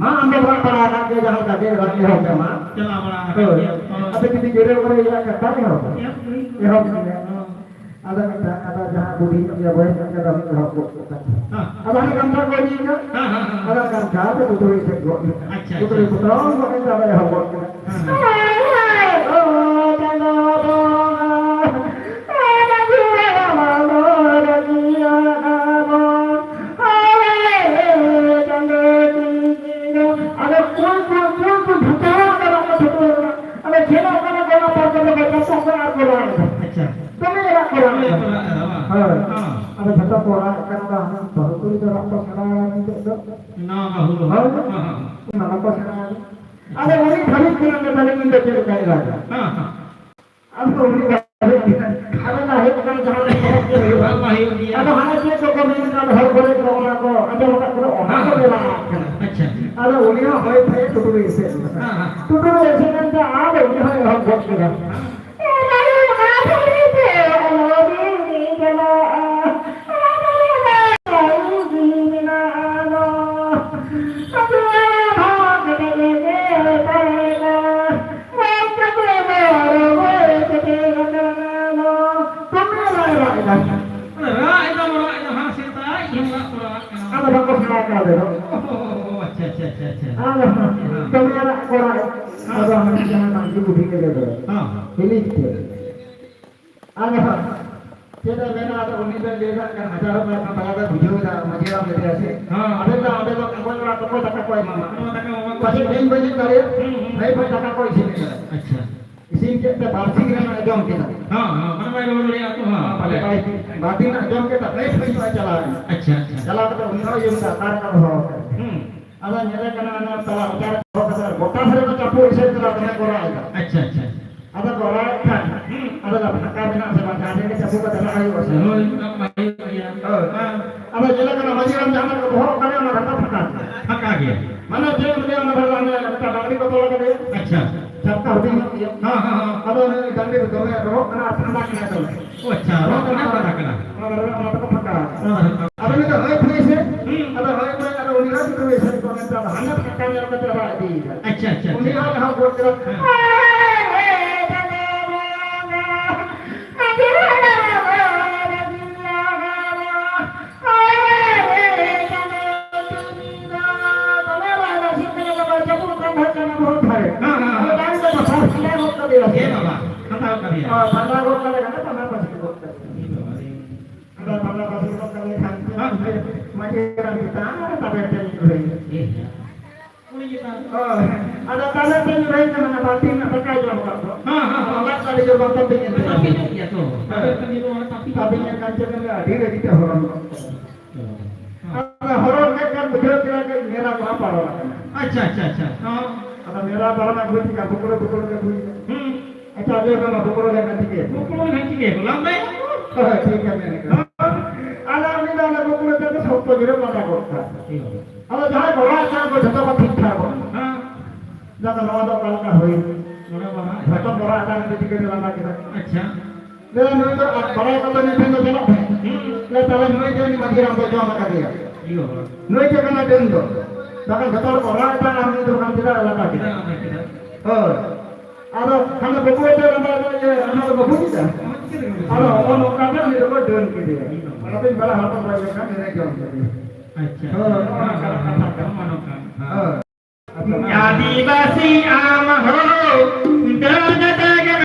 ᱢᱟ, ᱟᱢ ᱫᱚ ᱚᱲᱟᱜ ᱯᱟᱲᱟ ᱟᱠᱟᱱ ᱜᱮᱭᱟ, ᱡᱟᱦᱟᱸ ᱞᱮᱠᱟ ᱜᱮ ᱮᱦᱚᱵ ᱢᱮ ᱢᱟ᱾ ᱪᱟᱞᱟᱣ ᱵᱟᱲᱟ ᱟᱠᱟᱱ ᱦᱳᱭ᱾ ᱜᱮᱭᱟ᱾ ᱦᱳᱭ᱾ ᱟᱫᱚ ᱡᱩᱫᱤ ᱡᱳᱨᱮ ᱢᱳᱨᱮ ᱦᱩᱭᱩᱜᱼᱟ, ᱠᱷᱟᱱ ᱵᱟᱝ ᱮᱦᱚᱵᱚᱜᱼᱟ? ᱮᱦᱚᱵ ᱜᱮ᱾ ᱮᱦᱚᱵ ᱜᱮᱭᱟ᱾ ᱦᱳᱭ᱾ ᱟᱫᱚ ᱢᱤᱫᱴᱟᱝ, ᱟᱫᱚ ᱡᱟᱦᱟᱸ ᱵᱩᱰᱷᱤ ᱧᱚᱜ ᱜᱮᱭᱟ, ᱵᱚᱭᱮᱥ ᱧᱚᱜ ᱜᱮᱭᱟ, ᱟᱫᱚ ᱢᱤᱫ ᱦᱚᱲ ᱜᱚᱫ ᱠᱮᱫ ᱛᱟᱭᱟ᱾ ᱦᱮᱸ᱾ ᱟᱫᱚ ᱦᱟᱱᱮ ᱜᱟᱢᱪᱷᱟ ᱠᱚ ᱤᱫᱤᱭᱮᱫᱟ᱾ ᱦᱮᱸ, ᱦᱮᱸ, ᱦᱮᱸ᱾ ᱟᱫᱚ ᱜᱟᱢᱪᱷᱟ ᱛᱮ ᱯᱩᱴᱩᱨᱤ ᱥᱮᱫ ᱜᱚᱫ ᱮᱱᱟ᱾ ᱟᱪᱪᱷᱟ, ᱟᱪᱪᱷᱟ᱾ ᱯᱩᱴᱩᱨᱤ ᱯᱩᱴᱩᱨ ᱜᱚᱫ ᱮᱱ ᱛᱮ ᱟᱫᱚ ᱮᱦᱚᱵ ᱜᱚᱫ ᱠᱮᱫᱟ᱾ ᱦᱮᱸ, ᱦᱮᱸ᱾ ᱚ ᱪᱟᱸᱫᱚ ᱵᱚᱸᱜᱟ, ᱚ ᱪᱟᱸᱫᱚ ᱵᱚᱸᱜᱟ, ᱟᱫᱚ ᱠᱩᱞ, ᱠᱩᱞ, ᱠᱩᱞ, ᱠᱩᱞ, ᱡᱷᱚᱛᱚ ᱦᱚᱲ ᱟᱫᱚ ᱵᱟᱠᱚ ᱪᱷᱩᱴᱟᱹᱣ ᱮᱱᱟ᱾ ᱟᱫᱚ ᱡᱷᱮᱞᱚᱜ ᱠᱟᱱᱟ ᱠᱚ ᱚᱱᱟ ᱯᱟᱨᱠᱚᱢ ᱨᱮ, ᱡᱚᱛᱚ ᱠᱚ ᱟᱨ ᱠᱚ ᱨᱟᱜ ᱮᱫᱟ᱾ ᱟᱪᱪᱷᱟ᱾ ᱫᱚᱢᱮ ᱨᱟᱜ ᱠᱚ ᱨᱟᱜ ᱫᱚᱢᱮ ᱮᱫᱟ᱾ ᱠᱚ ᱨᱟᱜ ᱮᱫᱟ, ᱵᱟᱝ? ᱦᱳᱭ᱾ ᱦᱮᱸ᱾ ᱟᱫᱚ ᱡᱷᱚᱛᱚ ᱠᱚ ᱨᱟᱜ ᱠᱟᱱᱟ, ᱟᱫᱚ ᱵᱟᱹᱦᱩ ᱠᱩᱲᱤ ᱫᱚ ᱨᱟᱜ ᱠᱚ ᱥᱮᱬᱟ ᱱᱤᱛᱚᱜ ᱫᱚ᱾ ᱱᱟᱣᱟ ᱵᱟᱹᱦᱩ ᱫᱚ᱾ ᱦᱳᱭ᱾ ᱦᱮᱸ, ᱦᱮᱸ᱾ ᱚᱱᱟ ᱠᱚ ᱥᱮᱬᱟ᱾ ᱟᱫᱚ ᱩᱱᱤ ᱵᱷᱟᱹᱵᱤᱛ ᱠᱟᱱᱟ, ᱢᱮᱱᱫᱟ, ᱤᱧ ᱫᱚ ᱪᱮᱫ ᱞᱮᱠᱟᱭ ᱨᱟᱜᱟ? ᱦᱮᱸ, ᱦᱮᱸ᱾ ᱟᱫᱚ ᱩᱱᱤ ᱵᱟᱭ ᱦᱮᱡ ᱞᱮᱱᱟ᱾ ᱟᱫᱚ ᱚᱱᱟ ᱦᱮᱡ ᱠᱟᱱᱟ ᱡᱟᱦᱟᱸ ᱨᱮ ᱯᱚᱨᱚᱵᱽ ᱜᱮ ᱦᱩᱭᱩᱜᱼᱟ᱾ ᱵᱟᱝ, ᱵᱟᱝ ᱦᱩᱭᱩᱜ ᱜᱮᱭᱟ᱾ ᱟᱫᱚ ᱦᱟᱱᱮ ᱪᱮᱫ ᱠᱚᱠᱚ ᱢᱮᱱ ᱠᱟᱱ ᱦᱚᱲ ᱠᱚᱨᱮ ᱠᱚ ᱚᱱᱟ ᱠᱚ ᱟᱸᱡᱚᱢ ᱟᱠᱟᱫ ᱠᱚᱫᱚ ᱚᱱᱟ ᱠᱚ ᱦᱮᱸ᱾ ᱵᱮᱱᱟᱣ ᱠᱟᱱᱟ᱾ ᱟᱪᱪᱷᱟ᱾ ᱟᱫᱚ ᱩᱱᱤ ᱦᱚᱸ ᱦᱚᱭ ᱛᱮ ᱴᱩᱴᱩᱨᱤ ᱮᱥᱮᱫ ᱮᱱᱟ᱾ ᱦᱮᱸ, ᱦᱮᱸ᱾ ᱴᱩᱴᱩᱨᱤ ᱮᱥᱮᱫ ᱮᱱᱛᱮ ᱟᱫᱚ ᱩᱱᱤ ᱦᱚᱸᱭ ᱮᱦᱚᱵ ᱜᱚᱫ ᱠᱮᱫᱟ᱾ ᱦᱮᱸ᱾ ᱨᱟᱜ ᱮᱫᱟᱢ, ᱨᱟᱜ ᱮᱫᱟᱢ, ᱦᱟᱸᱜ ᱥᱮᱛᱟᱜ ᱤᱧ ᱦᱚᱸ ᱨᱟᱜ ᱛᱚᱨᱟ ᱟᱜ ᱠᱟᱱᱟ᱾ ᱟᱫᱚ ᱵᱟᱠᱚ ᱥᱮᱬᱟ ᱠᱟᱣᱫᱮ ᱫᱚ᱾ ᱚ, ᱟᱪᱪᱷᱟ, ᱟᱪᱪᱷᱟ, ᱟᱪᱪᱷᱟ, ᱟᱪᱪᱷᱟ᱾ ᱟᱫᱚ ᱦᱮᱸ᱾ ᱫᱚᱢᱮ ᱨᱟᱜ ᱠᱚ ᱨᱟᱜ ᱮᱫ᱾ ᱦᱮᱸ᱾ ᱟᱫᱚ ᱦᱟᱱᱮ ᱡᱟᱦᱟᱸ ᱢᱟᱹᱡᱷᱤ ᱵᱩᱰᱷᱤ ᱜᱮᱞᱮ ᱫᱚ᱾ ᱦᱮᱸ᱾ ᱦᱤᱞᱤᱡ ᱛᱮ᱾ ᱟᱫᱚ ᱪᱮᱫ ᱮ ᱢᱮᱱᱟ, ᱟᱫᱚ ᱩᱱᱤ ᱫᱚᱭ ᱞᱟᱹᱭ ᱫᱟ, ᱠᱷᱟᱱ ᱦᱟᱡᱟᱨ ᱦᱚᱲ ᱠᱟᱱ ᱛᱟᱭᱟ, ᱟᱫᱚᱭ ᱵᱩᱡᱷᱟᱹᱣ ᱫᱟ, ᱢᱟᱹᱡᱷᱤ ᱦᱟᱲᱟᱢ ᱞᱟᱹᱭ ᱫᱟᱭ ᱥᱮ᱾ ᱦᱮᱸ᱾ ᱟᱫᱚ ᱞᱟᱹᱭ ᱫᱟ, ᱚᱸᱰᱮ ᱫᱚ ᱚᱠᱚᱭ ᱚᱲᱟᱜ ᱛᱟᱠᱚ ᱫᱟᱠᱟ ᱠᱚ ᱮᱢᱟᱢᱟ? ᱚ, ᱫᱟᱠᱟ ᱮᱢᱟᱢᱟ᱾ ᱯᱟᱪᱮᱫ ᱵᱟᱹᱧ ᱵᱟᱹᱧ ᱫᱟᱲᱮᱭᱟᱜ, ᱦᱩᱸ, ᱦᱩᱸ᱾ ᱵᱷᱟᱹᱭ ᱵᱷᱟᱹᱭ ᱫᱟᱠᱟ ᱠᱚ ᱤᱥᱤᱱ ᱠᱟᱫᱟ᱾ ᱟᱪᱪᱷᱟ᱾ ᱤᱥᱤᱱ ᱠᱮᱫ ᱛᱮ ᱵᱟᱨᱥᱤᱧ ᱨᱮᱱᱟᱜ ᱮ ᱡᱚᱢ ᱠᱮᱫᱟ᱾ ᱦᱮᱸ, ᱦᱮᱸ, ᱢᱟᱱᱮ ᱵᱟᱭ ᱨᱩᱣᱟᱹᱲ ᱫᱟᱲᱮᱭᱟᱜᱼᱟ ᱛᱚ, ᱦᱮᱸ, ᱵᱟᱨ ᱯᱟᱞᱮ᱾ ᱫᱤᱱ, ᱵᱟᱨ ᱫᱤᱱ ᱨᱮᱱᱟᱜ ᱡᱚᱢ ᱠᱮᱫᱟ, ᱵᱮᱥ ᱦᱩᱭᱩᱜᱼᱟ, ᱪᱟᱞᱟᱣ ᱮᱱᱟ᱾ ᱟᱪᱪᱷᱟ, ᱟᱪᱪᱷᱟ᱾ ᱪᱟᱞᱟᱣ ᱠᱟᱛᱮ ᱩᱱᱤ ᱦᱚᱸ ᱤᱭᱟᱹ ᱢᱮᱛᱟ, ᱚᱠᱟ ᱨᱮ ᱠᱚ ᱫᱚᱦᱚ ᱟᱠᱟᱫᱟ? ᱦᱩᱸ᱾ ᱟᱫᱚ ᱧᱮᱞᱮ ᱠᱟᱱᱟ, ᱚᱱᱟ ᱛᱟᱞᱟ ᱨᱟᱪᱟ ᱨᱮ ᱫᱚᱦᱚ ᱠᱟᱛᱮ ᱜᱚᱴᱟ ᱫᱷᱟᱨᱮ ᱠᱚ ᱪᱟᱯᱚ ᱮᱥᱮᱫ ᱠᱟᱫᱟ, ᱫᱚᱢᱮ ᱠᱚ ᱨᱟᱜ ᱮᱫᱟ᱾ ᱟᱪᱪᱷᱟ, ᱟᱪᱪᱷᱟ, ᱟᱪᱪᱷᱟ᱾ ᱟᱫᱚ ᱠᱚ ᱨᱟᱜ ᱮᱫ ᱠᱷᱟᱱ, ᱦᱩᱸ᱾ ᱟᱫᱚ ᱞᱮ ᱯᱷᱟᱸᱠᱟ ᱢᱮᱱᱟᱜ ᱥᱮ ᱵᱟᱝ, ᱡᱟᱦᱟᱸ ᱴᱷᱮᱱ ᱜᱮ ᱪᱟᱯᱚ ᱠᱟᱛᱮ ᱨᱟᱜ ᱦᱩᱭᱩᱜᱼᱟ ᱥᱮ? ᱦᱳᱭ, ᱚᱱᱟ ᱢᱟ ᱦᱩᱭᱩᱜ ᱜᱮᱭᱟ᱾ ᱦᱳᱭ᱾ ᱦᱮᱸ᱾ ᱟᱫᱚ ᱧᱮᱞᱮ ᱠᱟᱱᱟ, ᱢᱟᱹᱡᱷᱤ ᱦᱟᱲᱟᱢ ᱡᱟᱦᱟᱸ ᱨᱮᱠᱚ ᱫᱚᱦᱚ ᱟᱠᱟᱫᱮᱭᱟ, ᱚᱱᱟ ᱫᱷᱟᱨᱮ ᱫᱚ ᱯᱷᱟᱸᱠᱟ ᱜᱮᱭᱟ᱾ ᱯᱷᱟᱸᱠᱟ ᱜᱮᱭᱟ᱾ ᱢᱟᱱᱮ ᱪᱮᱫ ᱮᱢ ᱞᱟᱹᱭᱟ, ᱚᱱᱟ ᱫᱷᱟᱨᱮ ᱫᱚ ᱦᱟᱱᱮ ᱢᱤᱫᱴᱟᱝ ᱰᱟᱝᱨᱤ ᱠᱚ ᱛᱚᱞ ᱟᱠᱟᱫᱮᱭᱟ᱾ ᱟᱪᱪᱷᱟ᱾ ᱪᱷᱟᱴᱠᱟ ᱦᱩᱰᱤᱧ ᱧᱚᱜ ᱜᱮᱭᱟ᱾ ᱦᱮᱸ, ᱦᱮᱸ, ᱦᱮᱸ᱾ ᱟᱫᱚ ᱩᱱᱤ ᱰᱟᱝᱨᱤ ᱫᱚ ᱫᱚᱢᱮ ᱨᱚᱦᱚᱜ ᱠᱟᱱᱟ ᱟᱨ ᱴᱷᱟᱱᱰᱟ ᱠᱟᱱᱟ ᱫᱚᱢᱮ᱾ ᱚ, ᱟᱪᱪᱷᱟ, ᱨᱚᱦᱚᱜ ᱠᱟᱱᱟ, ᱴᱷᱟᱱᱰᱟ ᱠᱟᱱᱟ᱾ ᱚᱱᱟ ᱫᱷᱟᱨᱮ ᱚᱱᱟ ᱫᱚᱠᱚ ᱯᱷᱟᱸᱠᱟ ᱟᱠᱟᱫᱟ᱾ ᱚᱱᱟ ᱫᱷᱟᱨᱮ ᱯᱷᱟᱸᱠᱟ᱾ ᱟᱫᱚ ᱩᱱᱤ ᱫᱚ, "ᱦᱳᱭ, ᱦᱳᱭ, ᱦᱳᱭ", ᱟᱫᱚ ᱩᱱᱤ ᱦᱚᱸ ᱪᱤᱠᱟᱹ ᱦᱩᱭ ᱥᱮᱱ ᱠᱚᱜᱼᱟ, ᱢᱮᱱᱛᱮ ᱟᱫᱚ ᱦᱟᱱᱮ ᱯᱷᱟᱸᱠᱟ ᱧᱮᱞ ᱠᱟᱛᱮ ᱨᱟᱜ ᱤᱫᱤᱭᱮᱫᱟ᱾ ᱟᱪᱪᱷᱟ, ᱟᱪᱪᱷᱟ, ᱩᱱᱤ ᱟᱪᱪᱷᱟ᱾ ᱦᱚᱸ ᱡᱟᱦᱟᱸ ᱜᱚᱴ ᱠᱮᱫᱟ, ᱦᱮᱸ᱾ ᱦᱮᱸ, ᱦᱮᱸ, ᱦᱮᱸ᱾ ᱮ ᱵᱟᱵᱟ, ᱠᱟᱛᱷᱟ ᱠᱟᱱ ᱜᱮᱭᱟ᱾ ᱦᱳᱭ, ᱯᱷᱟᱸᱠᱟ ᱜᱚᱴ ᱠᱟᱫᱮ ᱠᱷᱟᱱ ᱫᱚ ᱯᱷᱟᱸᱠᱟ ᱯᱟᱹᱥᱤ ᱜᱚᱴ ᱠᱟᱫᱮ᱾ ᱮ ᱵᱟᱵᱟ ᱨᱮ᱾ ᱟᱫᱚ ᱯᱷᱟᱸᱠᱟ ᱯᱟᱹᱥᱤ ᱜᱚᱴ ᱠᱟᱫᱮ ᱠᱷᱟᱱ ᱦᱮᱸ᱾ ᱢᱟᱹᱡᱷᱤ ᱦᱟᱲᱟᱢ ᱪᱮᱛᱟᱱ ᱨᱮ ᱛᱟᱵᱮᱨ ᱴᱷᱮᱱ ᱧᱩᱨᱦᱟᱹᱭᱮᱱᱟ᱾ ᱮ ᱦᱮᱸ᱾ ᱦᱳᱭ᱾ ᱟᱫᱚ ᱛᱟᱦᱞᱮ ᱯᱮ ᱧᱩᱨᱦᱟᱹᱭ ᱠᱟᱱᱟ, ᱚᱱᱟ ᱵᱟᱹᱞᱴᱤ ᱨᱮᱱᱟᱜ ᱫᱟᱠᱟᱭ ᱡᱚᱢ ᱟᱠᱟᱫ ᱫᱚ᱾ ᱦᱮᱸ, ᱦᱮᱸ, ᱦᱮᱸ᱾ ᱚᱱᱟ ᱫᱟᱜ ᱟᱹᱰᱤ ᱡᱳᱨ ᱵᱟᱝ ᱛᱟᱹᱯᱤᱧ ᱮᱱ ᱛᱟᱭᱟ᱾ ᱛᱟᱹᱯᱤᱧᱚᱜ ᱜᱮᱭᱟ ᱛᱚ᱾ ᱦᱮᱸ᱾ ᱛᱟᱹᱯᱤᱧ ᱮᱱ ᱠᱷᱟᱱ ᱪᱮᱫ ᱮᱢ ᱞᱟᱹᱭᱟ, ᱟᱹᱰᱤ ᱨᱟᱹᱜᱤ ᱛᱮ ᱦᱚᱨᱚᱱ ᱜᱚᱫ ᱠᱟᱫᱟ᱾ ᱦᱮᱸ᱾ ᱟᱫᱚ ᱦᱚᱨᱚᱱ ᱠᱮᱫ ᱠᱷᱟᱱ ᱵᱩᱡᱷᱟᱹᱣ ᱠᱮᱫᱟ ᱡᱮ ᱢᱮᱨᱟ ᱠᱚᱦᱚᱸ ᱯᱟᱨᱚᱢ ᱟᱠᱟᱱᱟ᱾ ᱟᱪᱪᱷᱟ, ᱟᱪᱪᱷᱟ, ᱟᱪᱪᱷᱟ᱾ ᱦᱚᱸ᱾ ᱟᱫᱚ ᱢᱮᱨᱟ ᱯᱟᱨᱚᱢ ᱟᱹᱜᱩᱭ ᱛᱮ ᱵᱩᱠᱲᱟᱹ ᱵᱩᱠᱲᱟᱹ ᱜᱮ ᱵᱩᱡᱽ ᱮᱱᱟ᱾ ᱦᱩᱸ᱾ ᱟᱪᱪᱷᱟ, ᱞᱟᱹᱭ ᱢᱮ, ᱵᱩᱠᱲᱟᱹ ᱞᱮᱱᱠᱷᱟᱱ ᱪᱤᱠᱟᱹᱭᱟ? ᱵᱩᱠᱲᱟᱹ ᱞᱮᱱᱠᱷᱟᱱ ᱪᱤᱠᱟᱹᱭᱟ? ᱞᱟᱸᱫᱟᱭᱟ᱾ ᱦᱳᱭ, ᱴᱷᱤᱠ ᱜᱮ ᱢᱮᱱ ᱠᱟᱫᱟ᱾ ᱟᱫᱚ ᱩᱱᱤ ᱫᱚ ᱚᱱᱟ ᱵᱩᱠᱲᱟᱹ ᱛᱮᱫᱚ ᱥᱚᱠᱛᱚ ᱡᱳᱨᱮ ᱞᱟᱸᱫᱟ ᱜᱚᱫ ᱠᱟᱜᱼᱟ᱾ ᱦᱩᱸ᱾ ᱟᱫᱚ ᱡᱟᱦᱟᱸᱭ ᱜᱚᱲᱚᱣᱟᱭ ᱠᱟᱱ ᱠᱚ ᱡᱷᱚᱛᱚ ᱠᱚ ᱴᱷᱤᱠ ᱴᱷᱟᱠ ᱠᱚ᱾ ᱦᱮᱸ᱾ ᱫᱟᱫᱟ, ᱱᱚᱣᱟ ᱫᱚ ᱚᱠᱟ ᱞᱮᱠᱟ ᱦᱩᱭ? ᱱᱚᱰᱮ ᱢᱟ ᱦᱟᱸᱜ ᱡᱷᱚᱛᱚ ᱜᱚᱲᱚᱣᱟᱭ ᱠᱟᱱ ᱠᱚ ᱪᱤᱠᱟᱹ ᱛᱮ ᱞᱟᱸᱫᱟ ᱠᱮᱫᱟ? ᱟᱪᱪᱷᱟ᱾ ᱞᱟᱹᱭᱟ, ᱱᱩᱭ ᱫᱚ ᱟᱡ ᱵᱟᱲᱟᱭ ᱠᱟᱛᱮ ᱱᱩᱭ ᱴᱷᱮᱱ ᱫᱚ ᱪᱟᱞᱟᱜ ᱛᱟᱦᱮᱸᱫ᱾ ᱦᱩᱸ᱾ ᱞᱟᱹᱭᱟ, ᱛᱟᱦᱞᱮ ᱱᱩᱭ ᱜᱮ ᱩᱱᱤ ᱢᱟᱹᱡᱷᱤ ᱦᱟᱲᱟᱢ ᱫᱚ ᱡᱚᱢ ᱟᱠᱟᱫᱮᱭᱟ᱾ ᱤᱭᱟᱹ ᱵᱟᱵᱟ᱾ ᱱᱩᱭ ᱜᱮ ᱠᱟᱱᱟᱭ ᱰᱟᱹᱱ ᱫᱚ᱾ ᱵᱟᱠᱷᱟᱱ ᱡᱷᱚᱛᱚ ᱦᱚᱲ ᱠᱚ ᱨᱟᱜ ᱮᱫᱟ ᱟᱨ ᱱᱩᱭ ᱫᱚ ᱵᱟᱠᱷᱟᱱ ᱪᱮᱫᱟᱜ ᱮ ᱞᱟᱸᱫᱟ ᱠᱮᱫᱟ? ᱪᱮᱫᱟᱜ ᱮ ᱞᱟᱸᱫᱟ ᱠᱮᱫᱟ? ᱦᱳᱭ᱾ ᱟᱫᱚ ᱦᱟᱱᱮ ᱵᱟᱹᱵᱩ ᱟᱛᱮ ᱞᱟᱸᱫᱟ ᱮᱫᱟ, ᱤᱭᱟᱹ, ᱚᱱᱟ ᱫᱚ ᱵᱟᱹᱵᱩ ᱪᱮᱫᱟᱜ? ᱚᱱᱟ ᱪᱤᱠᱟᱹ ᱛᱮ ᱵᱟᱹᱵᱩ? ᱟᱫᱚ ᱦᱚᱸᱜᱼᱚ ᱱᱚᱝᱠᱟ ᱜᱮ ᱩᱱᱤ ᱫᱚᱠᱚ ᱰᱟᱹᱱ ᱠᱮᱫᱮᱭᱟ᱾ ᱤᱭᱟᱹ ᱵᱟᱵᱟ᱾ ᱟᱫᱚᱧ ᱵᱟᱲᱟᱭ ᱦᱚᱲ ᱠᱚ ᱜᱚᱡ ᱞᱮᱱᱠᱷᱟᱱ ᱱᱤᱭᱟᱹ ᱡᱚᱢ ᱠᱮᱫᱮᱭᱟ᱾ ᱟᱪᱪᱷᱟ᱾ ᱦᱳᱭ, ᱱᱚᱜᱼᱚ ᱱᱚᱝᱠᱟᱱᱟᱜ ᱠᱟᱛᱷᱟ ᱠᱟᱱᱟ᱾ ᱱᱚᱜᱼᱚ ᱱᱚᱝᱠᱟ᱾ ᱦᱳᱭ᱾ ᱟᱹᱫᱤᱵᱟᱹᱥᱤ ᱟᱢ ᱦᱚᱸ ᱰᱟᱹᱱ ᱰᱟᱹᱱ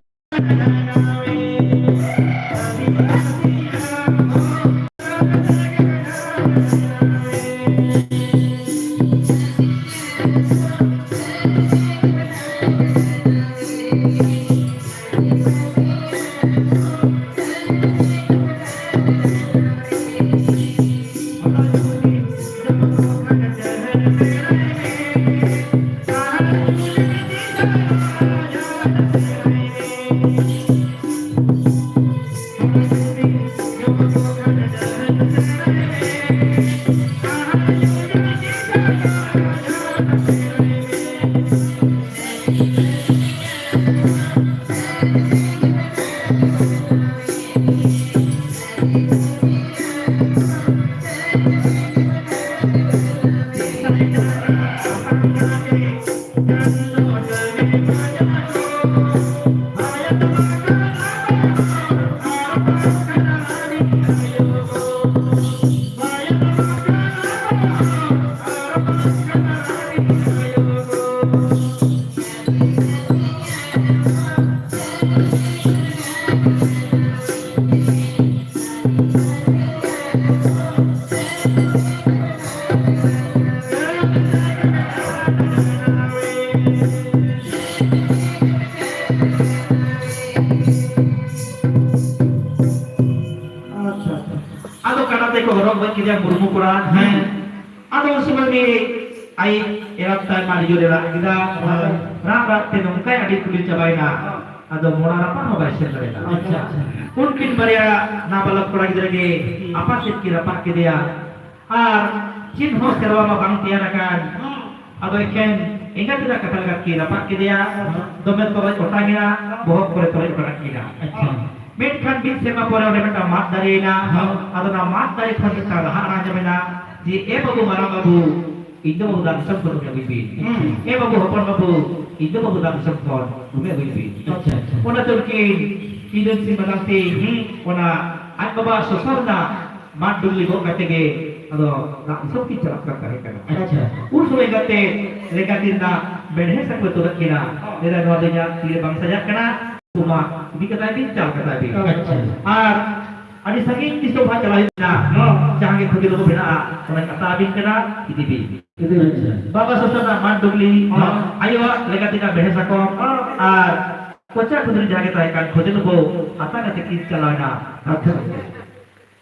ᱟᱪᱪᱷᱟ᱾ ᱟᱫᱚ ᱠᱟᱰᱟ ᱛᱮᱠᱚ ᱦᱚᱨᱚᱜ ᱜᱚᱡ ᱠᱮᱫᱮᱭᱟ ᱢᱩᱨᱢᱩ ᱠᱚᱲᱟ᱾ ᱦᱮᱸ᱾ ᱟᱫᱚ ᱩᱱ ᱥᱚᱢᱚᱭ ᱩᱱᱤ ᱟᱡ ᱮᱨᱟᱛ ᱛᱟᱭ ᱢᱟ ᱟᱹᱰᱤ ᱡᱳᱨᱮ ᱨᱟᱜ ᱠᱮᱫᱟ᱾ ᱦᱳᱭ᱾ ᱨᱟᱜ ᱨᱟᱜ ᱛᱮ ᱱᱚᱝᱠᱟᱭ ᱟᱹᱰᱤ ᱠᱩᱞᱤ ᱪᱟᱵᱟᱭᱮᱱᱟ᱾ ᱟᱫᱚ ᱢᱚᱲᱟ ᱨᱟᱯᱟᱜ ᱦᱚᱸ ᱵᱟᱭ ᱥᱮᱱ ᱫᱟᱲᱮᱭᱟᱫᱟ᱾ ᱟᱪᱪᱷᱟ, ᱟᱪᱪᱷᱟ᱾ ᱩᱱᱠᱤᱱ ᱵᱟᱨᱭᱟ ᱱᱟᱵᱟᱞᱚᱠ ᱠᱚᱲᱟ ᱜᱤᱫᱽᱨᱟᱹ ᱜᱮ ᱟᱯᱟᱛ ᱛᱮᱫ ᱠᱤᱱ ᱨᱟᱯᱟᱜ ᱠᱮᱫᱮᱭᱟ᱾ ᱟᱨ ᱪᱮᱫ ᱦᱚᱸ ᱥᱮᱨᱣᱟ ᱢᱟ ᱵᱟᱝ ᱛᱮᱭᱟᱨ ᱟᱠᱟᱱ᱾ ᱟᱫᱚ ᱮᱠᱮᱱ ᱮᱸᱜᱟᱛ ᱮᱨᱟ ᱠᱟᱛᱷᱟ ᱞᱮᱠᱟ ᱠᱤᱱ ᱨᱟᱯᱟᱜ ᱠᱮᱫᱮᱭᱟ᱾ ᱫᱚᱢᱮ ᱛᱚᱨᱚᱡ ᱚᱴᱟᱝ ᱮᱱᱟ, ᱵᱚᱦᱚᱜ ᱠᱚᱨᱮ ᱛᱚᱨᱚᱡ ᱚᱴᱟᱝ ᱮᱱᱟ᱾ ᱟᱪᱪᱷᱟ᱾ ᱢᱮᱱᱠᱷᱟᱱ ᱢᱤᱫ ᱥᱮᱨᱢᱟ ᱯᱚᱨᱮ ᱚᱸᱰᱮ ᱢᱤᱫᱴᱟᱝ ᱢᱟᱫ ᱫᱟᱨᱮᱭᱮᱱᱟ᱾ ᱦᱮᱸ᱾ ᱟᱫᱚ ᱚᱱᱟ ᱢᱟᱫ ᱫᱟᱨᱮ ᱠᱷᱚᱱ ᱢᱤᱫᱴᱟᱝ ᱨᱟᱦᱟ ᱟᱲᱟᱝ ᱟᱸᱡᱚᱢᱮᱱᱟ ᱡᱮ, "ᱮ ᱵᱟᱹᱵᱩ, ᱢᱟᱨᱟᱝ ᱵᱟᱹᱵᱩ, ᱤᱧ ᱫᱚ ᱵᱟᱹᱵᱩ ᱫᱟᱜ ᱫᱤᱥᱚᱢ ᱠᱷᱚᱱ ᱩᱢᱮ ᱟᱹᱜᱩᱭ ᱵᱤᱱ᱾ ᱦᱩᱸ᱾ ᱮ ᱵᱟᱹᱵᱩ, ᱦᱚᱯᱚᱱ ᱵᱟᱹᱵᱩ, ᱤᱧ ᱫᱚ ᱵᱟᱹᱵᱩ ᱫᱟᱜ ᱫᱤᱥᱚᱢ ᱠᱷᱚᱱ ᱩᱢᱮ ᱟᱹᱜᱩᱭ ᱵᱤᱱ᱾" ᱟᱪᱪᱷᱟ, ᱟᱪᱪᱷᱟ᱾ ᱚᱱᱟ ᱛᱮ ᱩᱱᱠᱤᱱ ᱤᱨᱟᱹᱞ ᱥᱤᱧ ᱢᱟᱨᱟᱝ ᱥᱤᱧ, ᱦᱩᱸ, ᱚᱱᱟ ᱟᱡ ᱵᱟᱵᱟ ᱥᱚᱥᱚ ᱨᱮᱱᱟᱜ ᱢᱟᱫ ᱰᱩᱝᱜᱽᱨᱤ ᱜᱚᱜ ᱠᱟᱛᱮ ᱜᱮ ᱟᱫᱚ ᱫᱟᱜ ᱫᱤᱥᱚᱢ ᱠᱤᱱ ᱪᱟᱞᱟᱜ ᱠᱟᱱ ᱛᱟᱦᱮᱸ ᱠᱟᱱᱟ᱾ ᱟᱪᱪᱷᱟ᱾ ᱩᱱ ᱥᱚᱢᱚᱭ ᱠᱟᱛᱮ ᱞᱮᱸᱜᱟ ᱛᱤ ᱨᱮᱱᱟᱜ ᱢᱮᱲᱦᱮᱫ ᱥᱟᱠᱚᱢ ᱮ ᱛᱩᱫ ᱟᱫ ᱠᱤᱱᱟ᱾ ᱞᱟᱹᱭ ᱫᱟᱭ, "ᱱᱚᱣᱟ ᱫᱚ ᱤᱧᱟᱜ ᱛᱤ ᱨᱮ ᱵᱟᱝ ᱥᱟᱡᱟᱜ ᱠᱟᱱᱟ, ᱩᱱᱠᱩ ᱢᱟ ᱤᱫᱤ ᱠᱟᱛᱟᱭ ᱵᱤᱱ, ᱪᱟᱞ ᱠᱟᱛᱟᱭ ᱵᱤᱱ᱾" ᱟᱪᱪᱷᱟ᱾ ᱟᱨ ᱟᱹᱰᱤ ᱥᱟᱺᱜᱤᱧ ᱫᱤᱥᱚᱢ ᱦᱟᱸᱜ ᱪᱟᱞᱟᱜ ᱦᱩᱭᱩᱜ ᱠᱟᱱᱟ᱾ ᱦᱚᱸ᱾ ᱡᱟᱦᱟᱸ ᱜᱮ ᱠᱷᱚᱫᱮ ᱞᱩᱵᱩ ᱢᱮᱱᱟᱜᱼᱟ, ᱚᱱᱟᱧ ᱟᱛᱟ ᱟᱹᱵᱤᱱ ᱠᱟᱱᱟ, ᱤᱫᱤ ᱵᱤᱱ᱾ ᱤᱫᱤ ᱵᱤᱱ᱾ ᱟᱪᱪᱷᱟ᱾ ᱵᱟᱵᱟ ᱥᱚᱥᱚ ᱨᱮᱱᱟᱜ ᱢᱟᱫ ᱰᱩᱝᱜᱽᱨᱤ, ᱦᱚᱸ᱾ ᱟᱭᱳᱣᱟᱜ ᱞᱮᱸᱜᱟ ᱛᱤ ᱨᱮᱱᱟᱜ ᱢᱮᱲᱦᱮᱫ ᱥᱟᱠᱚᱢ, ᱦᱚᱸ᱾ ᱟᱨ ᱠᱚᱪᱟ ᱠᱷᱩᱫᱽᱨᱤ ᱡᱟᱦᱟᱸ ᱜᱮ ᱛᱟᱦᱮᱸ ᱠᱟᱱ ᱠᱷᱚᱫᱮ ᱞᱩᱵᱩ ᱟᱛᱟ ᱠᱟᱛᱮ ᱠᱤᱱ ᱪᱟᱞᱟᱣ ᱮᱱᱟ᱾ ᱟᱪᱪᱷᱟ᱾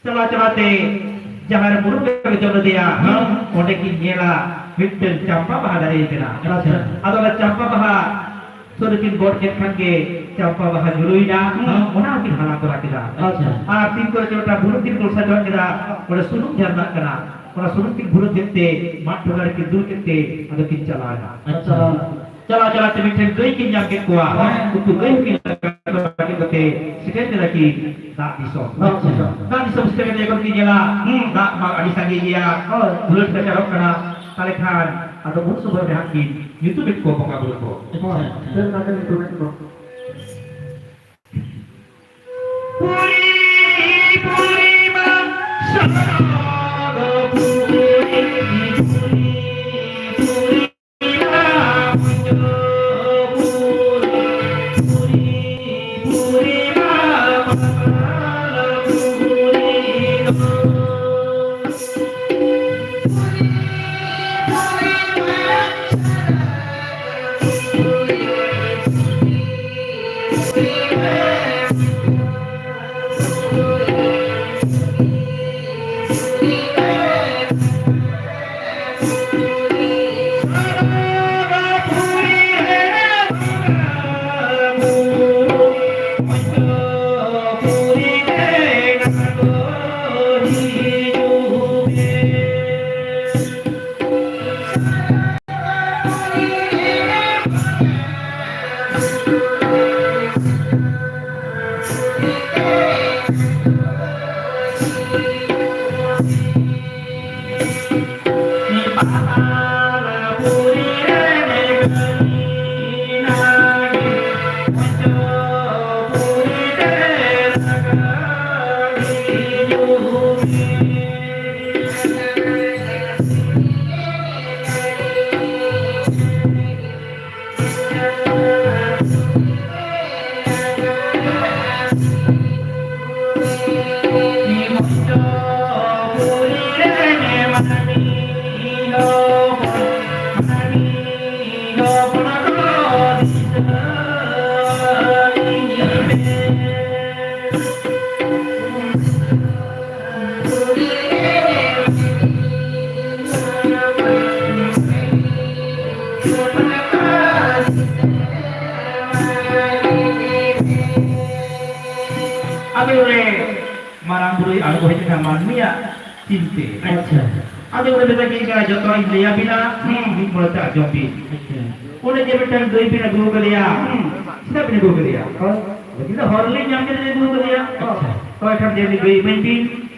ᱪᱟᱞᱟᱣ ᱪᱟᱞᱟᱣ ᱛᱮ ᱡᱟᱦᱟᱸ ᱨᱮ ᱢᱩᱨᱩᱫ ᱠᱚ ᱡᱚᱢ ᱞᱮᱫᱮᱭᱟ, ᱦᱮᱸ᱾ ᱚᱸᱰᱮ ᱠᱤᱱ ᱧᱮᱞᱟ ᱢᱤᱫᱴᱟᱝ ᱪᱟᱢᱯᱟ ᱵᱟᱦᱟ ᱫᱟᱨᱮ ᱠᱟᱱᱟ᱾ ᱟᱪᱪᱷᱟ᱾ ᱟᱫᱚ ᱚᱱᱟ ᱪᱟᱢᱯᱟ ᱵᱟᱦᱟ ᱥᱩᱨ ᱨᱮᱠᱤᱱ ᱜᱚᱫ ᱠᱮᱫ ᱠᱷᱟᱱ ᱜᱮ ᱪᱟᱢᱯᱟ ᱵᱟᱦᱟ ᱧᱩᱨᱩᱭᱮᱱᱟ, ᱦᱮᱸ᱾ ᱚᱱᱟ ᱦᱚᱸᱠᱤᱱ ᱦᱟᱞᱟᱝ ᱛᱚᱨᱟ ᱠᱮᱫᱟ᱾ ᱟᱪᱪᱷᱟ᱾ ᱟᱨ ᱛᱤᱱ ᱠᱚᱨᱮ ᱪᱚ ᱢᱤᱫᱴᱟᱝ ᱵᱩᱱᱩᱢ ᱠᱤᱱ ᱜᱚᱲᱥᱟ ᱡᱚᱦᱚᱜ ᱠᱮᱫᱟ, ᱚᱸᱰᱮ ᱥᱩᱱᱩᱢ ᱡᱷᱟᱨᱱᱟᱜ ᱠᱟᱱᱟ, ᱚᱱᱟ ᱥᱩᱱᱩᱢ ᱠᱤᱱ ᱵᱷᱩᱨᱟᱹ ᱠᱮᱫ ᱛᱮ ᱢᱟᱫ ᱴᱷᱚᱸᱜᱟ ᱨᱮᱠᱤᱱ ᱫᱩᱞ ᱠᱮᱫ ᱛᱮ ᱟᱫᱚ ᱠᱤᱱ ᱪᱟᱞᱟᱣ ᱮᱱᱟ᱾ ᱟᱪᱪᱷᱟ᱾ ᱪᱟᱞᱟᱣ ᱪᱟᱞᱟᱣ ᱛᱮ ᱢᱤᱫᱴᱮᱱ ᱜᱟᱹᱭ ᱠᱤᱱ ᱧᱟᱢ ᱠᱮᱫ ᱠᱚᱣᱟ᱾ ᱦᱮᱸ᱾ ᱩᱱᱠᱩ ᱜᱟᱹᱭ ᱦᱚᱸᱠᱤᱱ ᱞᱟᱜᱟ ᱠᱮᱫ ᱠᱚᱛᱮ ᱥᱮᱴᱮᱨ ᱠᱮᱫᱟ ᱠᱤᱱ ᱫᱟᱜ ᱫᱤᱥᱚᱢ᱾ ᱟᱪᱪᱷᱟ᱾ ᱫᱟᱜ ᱫᱤᱥᱚᱢ ᱥᱮᱴᱮᱨ ᱠᱟᱛᱮ ᱡᱚᱠᱷᱚᱱ ᱠᱤᱱ ᱧᱮᱞᱟ, ᱦᱩᱸ, ᱫᱟᱜ ᱢᱟ ᱟᱹᱰᱤ ᱥᱟᱸᱜᱮ ᱜᱮᱭᱟ, ᱦᱳᱭ᱾ ᱩᱞᱟᱹᱴ ᱠᱟᱪᱟᱨᱚᱜ ᱠᱟᱱᱟ, ᱛᱟᱦᱞᱮ ᱠᱷᱟᱱ ᱟᱫᱚ ᱩᱱ ᱥᱚᱢᱚᱭ ᱨᱮ ᱦᱟᱸᱜ ᱠᱤᱱ ᱧᱩᱛᱩᱢᱮᱫ ᱠᱚᱣᱟ ᱵᱚᱸᱜᱟ ᱵᱩᱨᱩ ᱠᱚ᱾ ᱟᱪᱪᱷᱟ, ᱟᱪᱪᱷᱟ᱾ ᱪᱮᱫ ᱞᱮᱠᱟ ᱠᱚ ᱧᱩᱛᱩᱢᱮᱫ ᱠᱚᱣᱟ? ᱟᱫᱚ ᱚᱸᱰᱮ ᱢᱟᱨᱟᱝ ᱵᱩᱨᱩᱭ ᱟᱬᱜᱚ ᱦᱮᱡ ᱮᱱᱟ ᱢᱟᱹᱱᱢᱤᱭᱟᱜ ᱪᱤᱱᱛᱟᱹ᱾ ᱟᱪᱪᱷᱟ᱾ ᱟᱫᱚ ᱚᱸᱰᱮ ᱢᱮᱛᱟ ᱠᱤᱱ ᱠᱟᱱᱟ, "ᱡᱚᱛᱚᱣᱟᱜ ᱤᱧ ᱞᱟᱹᱭ ᱟᱹᱵᱤᱱᱟ, ᱦᱩᱸ, ᱢᱤᱫ ᱢᱚᱱᱮᱛᱮ ᱟᱸᱡᱚᱢ ᱵᱤᱱ᱾" ᱟᱪᱪᱷᱟ᱾ ᱚᱱᱮ ᱡᱮ ᱢᱤᱫᱴᱟᱝ ᱜᱟᱹᱭ ᱵᱤᱱ ᱟᱹᱜᱩ ᱟᱠᱟᱫᱮᱭᱟ, ᱦᱩᱸ᱾ ᱪᱮᱫᱟᱜ ᱵᱤᱱ ᱟᱹᱜᱩ ᱟᱠᱟᱫᱮᱭᱟ? ᱦᱳᱭ᱾ ᱞᱟᱹᱜᱤᱫ ᱫᱚ ᱦᱚᱨ ᱨᱮᱞᱤᱧ ᱧᱟᱢ ᱠᱮᱫᱮ ᱟᱹᱜᱩ ᱟᱠᱟᱫᱮᱭᱟ᱾ ᱟᱪᱪᱷᱟ᱾ ᱛᱚ ᱮᱱᱠᱷᱟᱱ ᱡᱮ ᱩᱱᱤ ᱜᱟᱹᱭ ᱤᱢᱟᱹᱧ ᱵᱤᱱ,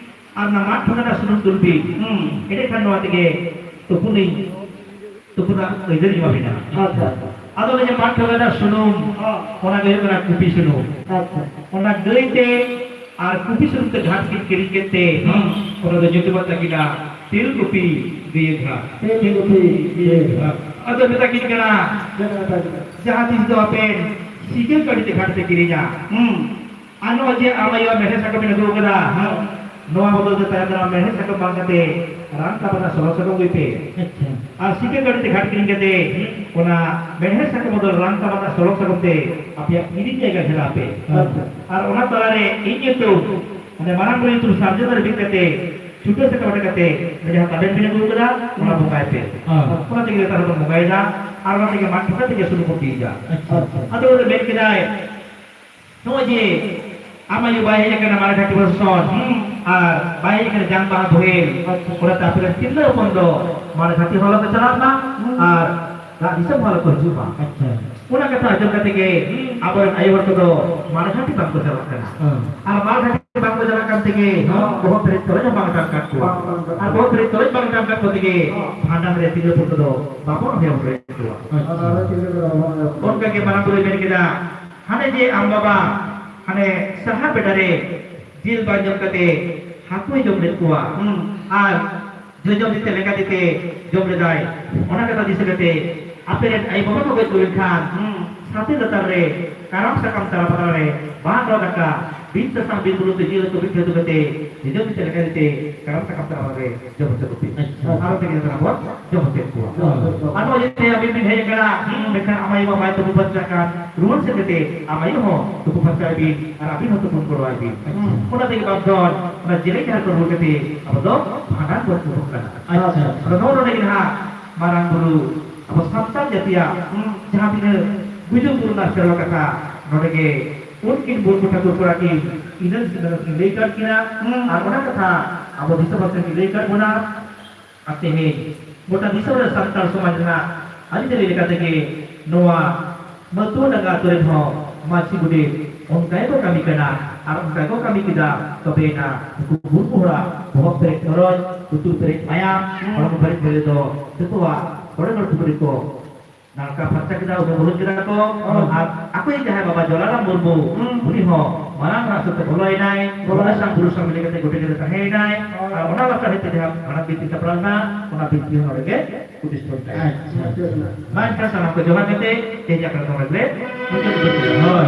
ᱟᱨ ᱚᱱᱟ ᱢᱟᱫ ᱴᱷᱚᱸᱜᱟ ᱫᱟᱜ ᱥᱩᱱᱩᱢ ᱫᱩᱞ ᱵᱤᱱ᱾ ᱦᱩᱸ᱾ ᱮᱸᱰᱮᱠᱷᱟᱱ ᱱᱚᱣᱟ ᱛᱮᱜᱮ ᱛᱩᱯᱩᱱᱤᱧ, ᱛᱩᱯᱩᱱᱟᱜ ᱟᱹᱭᱫᱟᱹᱨᱤᱧ ᱮᱢᱟ ᱵᱤᱱᱟ᱾ ᱟᱪᱪᱷᱟ, ᱟᱪᱪᱷᱟ᱾ ᱟᱫᱚ ᱚᱱᱮ ᱡᱮ ᱢᱟᱫ ᱴᱷᱚᱸᱜᱟ ᱫᱟᱜ ᱥᱩᱱᱩᱢ, ᱦᱚᱸ᱾ ᱚᱱᱟ ᱜᱮ ᱦᱩᱭᱩᱜ ᱠᱟᱱᱟ ᱠᱩᱯᱤ ᱥᱩᱱᱩᱢ᱾ ᱟᱪᱪᱷᱟ᱾ ᱚᱱᱟ ᱜᱟᱹᱭ ᱛᱮ ᱟᱨ ᱠᱩᱯᱤ ᱥᱩᱱᱩᱢ ᱛᱮ ᱜᱷᱟᱴ ᱠᱤᱱ ᱠᱤᱨᱤᱧ ᱠᱮᱫ ᱛᱮ, ᱦᱩᱸ᱾ ᱚᱱᱟ ᱫᱚ ᱧᱩᱛᱩᱢᱟᱜ ᱛᱟᱹᱠᱤᱱᱟ ᱛᱮᱞ ᱠᱩᱯᱤ ᱜᱟᱹᱭᱟᱹ ᱜᱷᱟᱴ᱾ ᱛᱮᱞ ᱠᱩᱯᱤ ᱜᱟᱹᱭᱟᱹ ᱜᱷᱟᱴ᱾ ᱟᱫᱚ ᱢᱮᱛᱟ ᱠᱤᱱ ᱠᱟᱱᱟ, ᱪᱮᱫ ᱠᱟᱱᱟ ᱛᱟᱹᱠᱤᱱ? ᱡᱟᱦᱟᱸ ᱛᱤᱥ ᱫᱚ ᱟᱯᱮ ᱥᱤᱸᱜᱟᱹ ᱠᱟᱹᱲᱤ ᱛᱮ ᱜᱷᱟᱴ ᱯᱮ ᱠᱤᱨᱤᱧᱟ᱾ ᱦᱩᱸ᱾ ᱟᱨ ᱱᱚᱜᱼᱚᱭ ᱡᱮ ᱟᱢ ᱟᱭᱳ ᱢᱮᱲᱦᱮᱫ ᱥᱟᱠᱟᱢ ᱵᱤᱱ ᱟᱹᱜᱩ ᱟᱠᱟᱫᱟ, ᱦᱩᱸ᱾ ᱱᱚᱣᱟ ᱵᱚᱫᱚᱞ ᱛᱮ ᱛᱟᱭᱚᱢ ᱫᱟᱨᱟᱢ ᱢᱮᱲᱦᱮᱫ ᱥᱟᱠᱟᱢ ᱵᱟᱝ ᱠᱟᱛᱮ ᱨᱟᱱ ᱛᱟᱵᱟᱱᱟ ᱥᱚᱞᱚ ᱥᱟᱠᱟᱢ ᱟᱹᱜᱩᱭ ᱯᱮ᱾ ᱟᱪᱪᱷᱟ᱾ ᱟᱨ ᱥᱤᱸᱜᱟᱹ ᱠᱟᱹᱲᱤ ᱛᱮ ᱜᱷᱟᱴ ᱠᱤᱨᱤᱧ ᱠᱟᱛᱮ ᱚᱱᱟ ᱢᱮᱲᱦᱮᱫ ᱥᱟᱠᱟᱢ ᱵᱚᱫᱚᱞ ᱨᱟᱱ ᱛᱟᱵᱟᱱᱟ ᱥᱚᱞᱚ ᱥᱟᱠᱟᱢ ᱛᱮ ᱟᱯᱮᱭᱟᱜ ᱠᱤᱨᱤᱧ ᱡᱟᱭᱜᱟ ᱜᱷᱮᱨᱟᱣ ᱯᱮ᱾ ᱟᱪᱪᱷᱟ᱾ ᱟᱨ ᱚᱱᱟ ᱛᱟᱞᱟᱨᱮ ᱤᱧ ᱧᱩᱛᱩᱢ, ᱢᱟᱱᱮ ᱢᱟᱨᱟᱝ ᱵᱩᱨᱩ ᱧᱩᱛᱩᱢ ᱥᱟᱨᱡᱚᱢ ᱫᱟᱨᱮ ᱵᱤᱫ ᱠᱟᱛᱮ ᱪᱷᱩᱴᱟᱹ ᱥᱟᱠᱟᱢ ᱨᱮ ᱠᱟᱛᱮ ᱚᱱᱟ ᱡᱟᱦᱟᱸ ᱛᱟᱵᱮᱱ ᱵᱤᱱ ᱟᱹᱜᱩ ᱟᱠᱟᱫᱟ, ᱚᱱᱟ ᱦᱩᱸ᱾ ᱵᱚᱸᱜᱟᱭ ᱯᱮ᱾ ᱦᱮᱸ᱾ ᱚᱱᱟ ᱛᱮᱜᱮ ᱱᱮᱛᱟᱨ ᱫᱚᱵᱚᱱ ᱵᱚᱸᱜᱟᱭᱮᱫᱟ᱾ ᱟᱨ ᱚᱱᱟ ᱛᱮᱜᱮ ᱢᱟᱜ ᱴᱷᱚᱠᱟ ᱛᱮᱜᱮ ᱥᱩᱱᱩᱢ ᱵᱚᱱ ᱛᱤᱭᱩᱜᱟ᱾ ᱟᱪᱪᱷᱟ, ᱟᱪᱪᱷᱟ᱾ ᱟᱫᱚ ᱩᱱᱤ ᱢᱮᱱ ᱠᱮᱫᱟᱭ, ᱱᱚᱜᱼᱚᱭ ᱡᱮ ᱟᱢ ᱟᱭᱳ ᱵᱟᱭ ᱦᱮᱡ ᱟᱠᱟᱱᱟ ᱢᱟᱨᱮ ᱜᱷᱟᱴᱤ ᱯᱨᱚᱥᱟᱥᱚᱱ, ᱦᱩᱸ᱾ ᱟᱨ ᱵᱟᱭ ᱦᱮᱡ ᱟᱠᱟᱱᱟ ᱡᱟᱝ ᱵᱟᱦᱟ ᱵᱳᱦᱮᱞ, ᱟᱪᱪᱷᱟ᱾ ᱚᱱᱟᱛᱮ ᱟᱯᱮ ᱨᱮᱱ ᱛᱤᱨᱞᱟᱹ ᱦᱚᱯᱚᱱ ᱫᱚ ᱢᱟᱨᱮ ᱜᱷᱟᱴᱤ ᱦᱚᱸ ᱟᱞᱚ ᱠᱚ ᱪᱟᱞᱟᱜ ᱢᱟ, ᱦᱩᱸ᱾ ᱟᱨ ᱫᱟᱜ ᱫᱤᱥᱚᱢ ᱦᱚᱸ ᱟᱞᱚ ᱠᱚ ᱦᱤᱡᱩᱜ ᱢᱟ᱾ ᱟᱪᱪᱷᱟ᱾ ᱚᱱᱟ ᱠᱟᱛᱷᱟ ᱟᱸᱡᱚᱢ ᱠᱟᱛᱮ ᱜᱮ ᱟᱵᱚᱨᱮᱱ ᱟᱭᱳ ᱦᱚᱲ ᱠᱚᱫᱚ ᱢᱟᱨᱮ ᱜᱷᱟᱴᱤ ᱵᱟᱝ ᱠᱚ ᱪᱟᱞᱟᱜ ᱠᱟᱱᱟ᱾ ᱦᱮᱸ᱾ ᱟᱨ ᱢᱟᱨᱮ ᱜᱷᱟᱴᱤ ᱵᱟᱝ ᱠᱚ ᱪᱟᱞᱟᱜ ᱠᱟᱱ ᱛᱮᱜᱮ ᱦᱮᱸ᱾ ᱵᱚᱦᱚᱜ ᱯᱮᱨᱮᱡ ᱛᱚᱨᱚᱡ ᱦᱚᱸ ᱵᱟᱝ ᱮᱢ ᱟᱠᱟᱫ ᱠᱚᱣᱟ᱾ ᱵᱟᱝ, ᱵᱟᱝ, ᱵᱟᱝ᱾ ᱟᱨ ᱵᱚᱦᱚᱜ ᱯᱮᱨᱮᱡ ᱛᱚᱨᱚᱡ ᱵᱟᱝ ᱮᱢ ᱟᱠᱟᱫ ᱠᱚ ᱛᱮᱜᱮ ᱦᱮᱸ᱾ ᱵᱷᱟᱸᱰᱟᱱ ᱨᱮ ᱛᱤᱨᱞᱟᱹ ᱦᱚᱯᱚᱱ ᱠᱚᱫᱚ ᱵᱟᱵᱚᱱ ᱦᱚᱦᱚ ᱵᱩᱨᱩᱭᱮᱫ ᱠᱚᱣᱟ᱾ ᱟᱪᱪᱷᱟ᱾ ᱚᱱᱠᱟ ᱜᱮ ᱢᱟᱨᱟᱝ ᱵᱩᱨᱩᱭ ᱢᱮᱱ ᱠᱮᱫᱟ, ᱦᱟᱱᱮ ᱡᱮ ᱟᱢ ᱵᱟᱵᱟ ᱦᱟᱱᱮ ᱥᱟᱦᱟ ᱵᱮᱰᱟ ᱨᱮ ᱡᱤᱞ ᱵᱟᱝ ᱡᱚᱢ ᱠᱟᱛᱮ ᱦᱟᱹᱠᱩᱭ ᱡᱚᱢ ᱞᱮᱫ ᱠᱚᱣᱟ᱾ ᱦᱩᱸ᱾ ᱟᱨ ᱡᱚᱡᱚᱢ ᱛᱤ ᱛᱮ ᱞᱮᱸᱜᱟ ᱛᱤ ᱛᱮ ᱡᱚᱢ ᱞᱮᱫᱟᱭ᱾ ᱚᱱᱟ ᱠᱟᱛᱷᱟ ᱫᱤᱥᱟᱹ ᱠᱟᱛᱮ ᱟᱯᱮ ᱨᱮᱱ ᱟᱭᱳ ᱵᱟᱵᱟ ᱠᱚ ᱜᱚᱡ ᱜᱩᱨ ᱞᱮᱱᱠᱷᱟᱱ, ᱦᱩᱸ᱾ ᱥᱟᱛᱮ ᱞᱟᱛᱟᱨ ᱨᱮ ᱠᱟᱨᱟᱢ ᱥᱟᱠᱟᱢ ᱛᱟᱞᱟ ᱯᱟᱛᱲᱟ ᱨᱮ ᱵᱟᱦᱟ ᱫᱚ ᱫᱟᱠᱟ, ᱵᱤᱱ ᱥᱟᱥᱟᱝ ᱵᱤᱱ ᱵᱩᱞᱩᱝ ᱛᱮ ᱡᱤᱞ ᱩᱛᱩ ᱯᱤᱴᱷᱟᱹ ᱩᱛᱩ ᱠᱟᱛᱮ ᱡᱚᱡᱚᱢ ᱛᱤ ᱛᱮ ᱞᱮᱸᱜᱟ ᱛᱤ ᱛᱮ ᱠᱟᱨᱟᱢ ᱥᱟᱠᱟᱢ ᱛᱟᱞᱟ ᱨᱮ ᱡᱚᱢ ᱦᱚᱪᱚ ᱠᱚᱯᱮ᱾ ᱟᱪᱪᱷᱟ᱾ ᱟᱨᱚ ᱛᱮᱜᱮ ᱱᱮᱛᱟᱨ ᱵᱚᱱ ᱡᱚᱢ ᱦᱚᱪᱚᱭᱮᱫ ᱠᱚᱣᱟ᱾ ᱦᱩᱸ᱾ ᱟᱨ ᱱᱚᱜᱼᱚᱭ ᱡᱮ ᱟᱹᱵᱤᱱ ᱵᱤᱱ ᱦᱮᱡ ᱟᱠᱟᱱᱟ, ᱦᱩᱸ᱾ ᱢᱮᱱᱠᱷᱟᱱ ᱟᱢ ᱟᱭᱳ ᱵᱟᱵᱟᱭ ᱛᱩᱯᱩ ᱯᱷᱟᱨᱪᱟ ᱠᱟᱱ, ᱨᱩᱣᱟᱹᱲ ᱥᱮᱱ ᱠᱟᱛᱮ ᱟᱢ ᱟᱭᱳ ᱦᱚᱸ ᱛᱩᱯᱩ ᱯᱷᱟᱨᱪᱟᱭ ᱵᱤᱱ ᱟᱨ ᱟᱹᱵᱤᱱ ᱦᱚᱸ ᱛᱩᱯᱩᱱ ᱜᱚᱲᱚᱣᱟᱭ ᱵᱤᱱ᱾ ᱦᱩᱸ᱾ ᱚᱱᱟ ᱛᱮᱜᱮ ᱵᱟᱯᱫᱷᱚᱱ, ᱚᱱᱟ ᱡᱮᱞᱮᱧ ᱰᱟᱦᱟᱨ ᱠᱚ ᱨᱩᱣᱟᱹᱲ ᱠᱟᱛᱮ ᱟᱵᱚ ᱫᱚ ᱵᱷᱟᱸᱰᱟᱱ ᱵᱚᱱ ᱮᱦᱚᱵ ᱠᱟᱱᱟ᱾ ᱟᱪᱪᱷᱟ᱾ ᱟᱫᱚ ᱱᱚᱜᱼᱚ ᱱᱚᱰᱮ ᱜᱮ ᱱᱟᱦᱟᱜ ᱢᱟᱨᱟᱝ ᱵᱩᱨᱩ ᱟᱵᱚ ᱥᱟᱱᱛᱟᱲ ᱡᱟᱹᱛᱤᱭᱟᱜ, ᱦᱩᱸ, ᱡᱟᱦᱟᱸ ᱛᱤᱱᱟᱹᱜ ᱜᱩᱡᱩᱜ ᱵᱩᱨᱩ ᱨᱮᱱᱟᱜ ᱥᱮᱨᱣᱟ ᱠᱟᱛᱷᱟ, ᱱᱚᱰᱮ ᱜᱮ ᱩᱱᱠᱤᱱ ᱵᱩᱨᱩ ᱴᱷᱟᱹᱠᱩᱨ ᱠᱚᱲᱟ ᱠᱤᱱ ᱤᱱᱟᱹ ᱫᱤᱥᱚᱢ ᱨᱮ ᱠᱤᱱ ᱞᱟᱹᱭ ᱠᱟᱫ ᱠᱤᱱᱟ᱾ ᱦᱩᱸ᱾ ᱟᱨ ᱚᱱᱟ ᱠᱟᱛᱷᱟ ᱟᱵᱚ ᱫᱤᱥᱚᱢ ᱦᱚᱲ ᱴᱷᱮᱱ ᱠᱤᱱ ᱞᱟᱹᱭ ᱠᱟᱫ ᱵᱚᱱᱟ᱾ ᱟᱨ ᱛᱮᱦᱮᱧ ᱜᱚᱴᱟ ᱫᱤᱥᱚᱢ ᱨᱮ ᱥᱟᱱᱛᱟᱲ ᱥᱚᱢᱟᱡᱽ ᱨᱮᱱᱟᱜ ᱟᱹᱨᱤᱪᱟᱹᱞᱤ ᱞᱮᱠᱟ ᱛᱮᱜᱮ ᱱᱚᱣᱟ ᱢᱟᱹᱛᱩᱣᱟᱹ ᱰᱟᱸᱜᱟ ᱟᱹᱛᱩ ᱨᱮᱱ ᱦᱚᱸ ᱢᱟᱹᱡᱷᱤ ᱜᱚᱰᱮᱛ ᱚᱱᱠᱟ ᱜᱮᱠᱚ ᱠᱟᱹᱢᱤ ᱠᱟᱱᱟ᱾ ᱟᱨ ᱚᱱᱠᱟ ᱜᱮᱠᱚ ᱠᱟᱹᱢᱤ ᱠᱮᱫᱟ, ᱛᱚᱵᱮᱭᱮᱱᱟ ᱱᱩᱠᱩ ᱵᱩᱨᱩ ᱦᱚᱲᱟᱜ ᱵᱚᱦᱚᱜ ᱯᱮᱨᱮᱡ ᱛᱚᱨᱚᱡ, ᱞᱩᱛᱩᱨ ᱯᱮᱨᱮᱡ ᱢᱟᱭᱟᱢ, ᱦᱚᱲᱢᱚ ᱯᱮᱨᱮᱡ ᱯᱮᱨᱮᱡ ᱫᱚ ᱡᱚᱛᱚᱣᱟᱜ ᱠᱚᱲᱮ ᱜᱚᱲ ᱯᱩᱠᱷᱨᱤ ᱠᱚ ᱱᱟᱲᱠᱟ ᱯᱷᱟᱨᱪᱟ ᱠᱮᱫᱟ, ᱩᱢ ᱵᱩᱨᱩ ᱠᱮᱫᱟ ᱠᱚ᱾ ᱦᱳᱭ᱾ ᱟᱨ ᱟᱠᱚᱭᱤᱡ ᱡᱟᱦᱟᱸᱭ ᱵᱟᱵᱟ ᱡᱚᱞᱟᱨᱟᱢ ᱢᱩᱨᱢᱩ, ᱦᱩᱸ᱾ ᱩᱱᱤ ᱦᱚᱸ ᱢᱟᱨᱟᱝ ᱚᱲᱟᱜ ᱥᱮᱫ ᱛᱮ ᱵᱚᱞᱚᱭᱮᱱᱟᱭ᱾ ᱵᱚᱞᱚᱭᱮᱱᱟᱭ᱾ ᱚᱱᱟ ᱥᱟᱶ ᱜᱩᱨᱩ ᱥᱟᱶ ᱢᱤᱞᱟᱹᱣ ᱠᱟᱛᱮ ᱜᱚᱴᱮ ᱜᱮ ᱛᱟᱦᱮᱸᱭᱮᱱᱟᱭ᱾ ᱦᱳᱭ᱾ ᱟᱨ ᱚᱱᱟ ᱞᱟᱛᱟᱨ ᱦᱮᱡ ᱠᱟᱛᱮ ᱡᱟᱦᱟᱸ ᱵᱷᱟᱲᱟ ᱵᱤᱱᱛᱤ ᱥᱟᱯᱲᱟᱣ ᱞᱮᱱᱟ, ᱚᱱᱟ ᱵᱤᱱᱛᱤ ᱦᱚᱸ ᱱᱚᱰᱮ ᱜᱮ ᱩᱫᱤᱥ ᱦᱚᱴᱚ ᱞᱮᱫᱟᱭ᱾ ᱟᱪᱪᱷᱟ᱾ ᱢᱟ ᱮᱱᱠᱷᱟᱱ ᱥᱟᱱᱟᱢ ᱠᱚ ᱡᱚᱦᱟᱨ ᱠᱟᱛᱮ ᱛᱮᱦᱮᱧᱟᱜ ᱠᱟᱛᱷᱟ ᱱᱚᱰᱮ ᱜᱮᱞᱮ ᱢᱩᱪᱟᱹᱫ ᱜᱚᱫ ᱠᱮᱫᱟ᱾ ᱦᱳᱭ᱾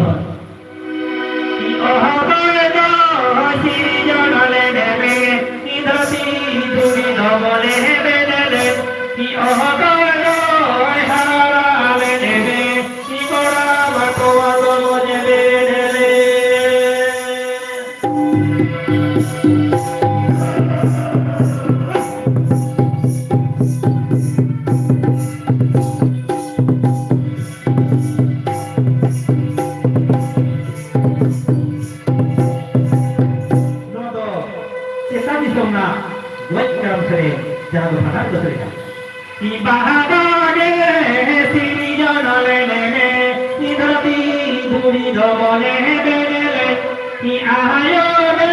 ᱚᱦᱚ ᱫᱚᱭ ᱫᱚ ᱥᱤᱨᱡᱚᱱ ᱞᱮᱱᱮ ᱢᱮ, ᱫᱷᱟᱹᱨᱛᱤ ᱫᱷᱩᱲᱤ ᱫᱚ ᱢᱚᱱᱮ ᱵᱮᱱᱟᱞᱮ᱾ ᱚᱦᱚ ᱫᱚᱭ ᱫᱚ ᱦᱟᱨᱟ ᱞᱮᱱᱮ ᱢᱮ, ᱜᱚᱲᱟ ᱵᱟᱠᱚ ᱟᱫᱚ ᱢᱚᱡᱮ ᱵᱮᱱᱟᱞᱮ᱾ ᱱᱚᱣᱟ ᱫᱚ ᱪᱮᱛᱟᱱ ᱫᱤᱥᱚᱢ ᱨᱮᱱᱟᱜ ᱜᱚᱡ ᱠᱟᱨᱟᱢ ᱥᱮᱨᱮᱧ, ᱡᱟᱦᱟᱸ ᱫᱚ ᱵᱷᱟᱸᱰᱟᱱ ᱠᱚ ᱥᱮᱨᱮᱧᱟ᱾ ᱤ ᱵᱟᱦᱟ ᱵᱟᱜᱮ ᱥᱤᱨᱡᱚᱱ ᱞᱮᱱᱮ ᱢᱮ, ᱤ ᱫᱷᱟᱹᱨᱛᱤ ᱫᱷᱩᱲᱤ ᱫᱚ ᱢᱚᱱᱮ ᱵᱮᱱᱮᱞᱮ, ᱤ ᱟᱭᱳ ᱨᱮ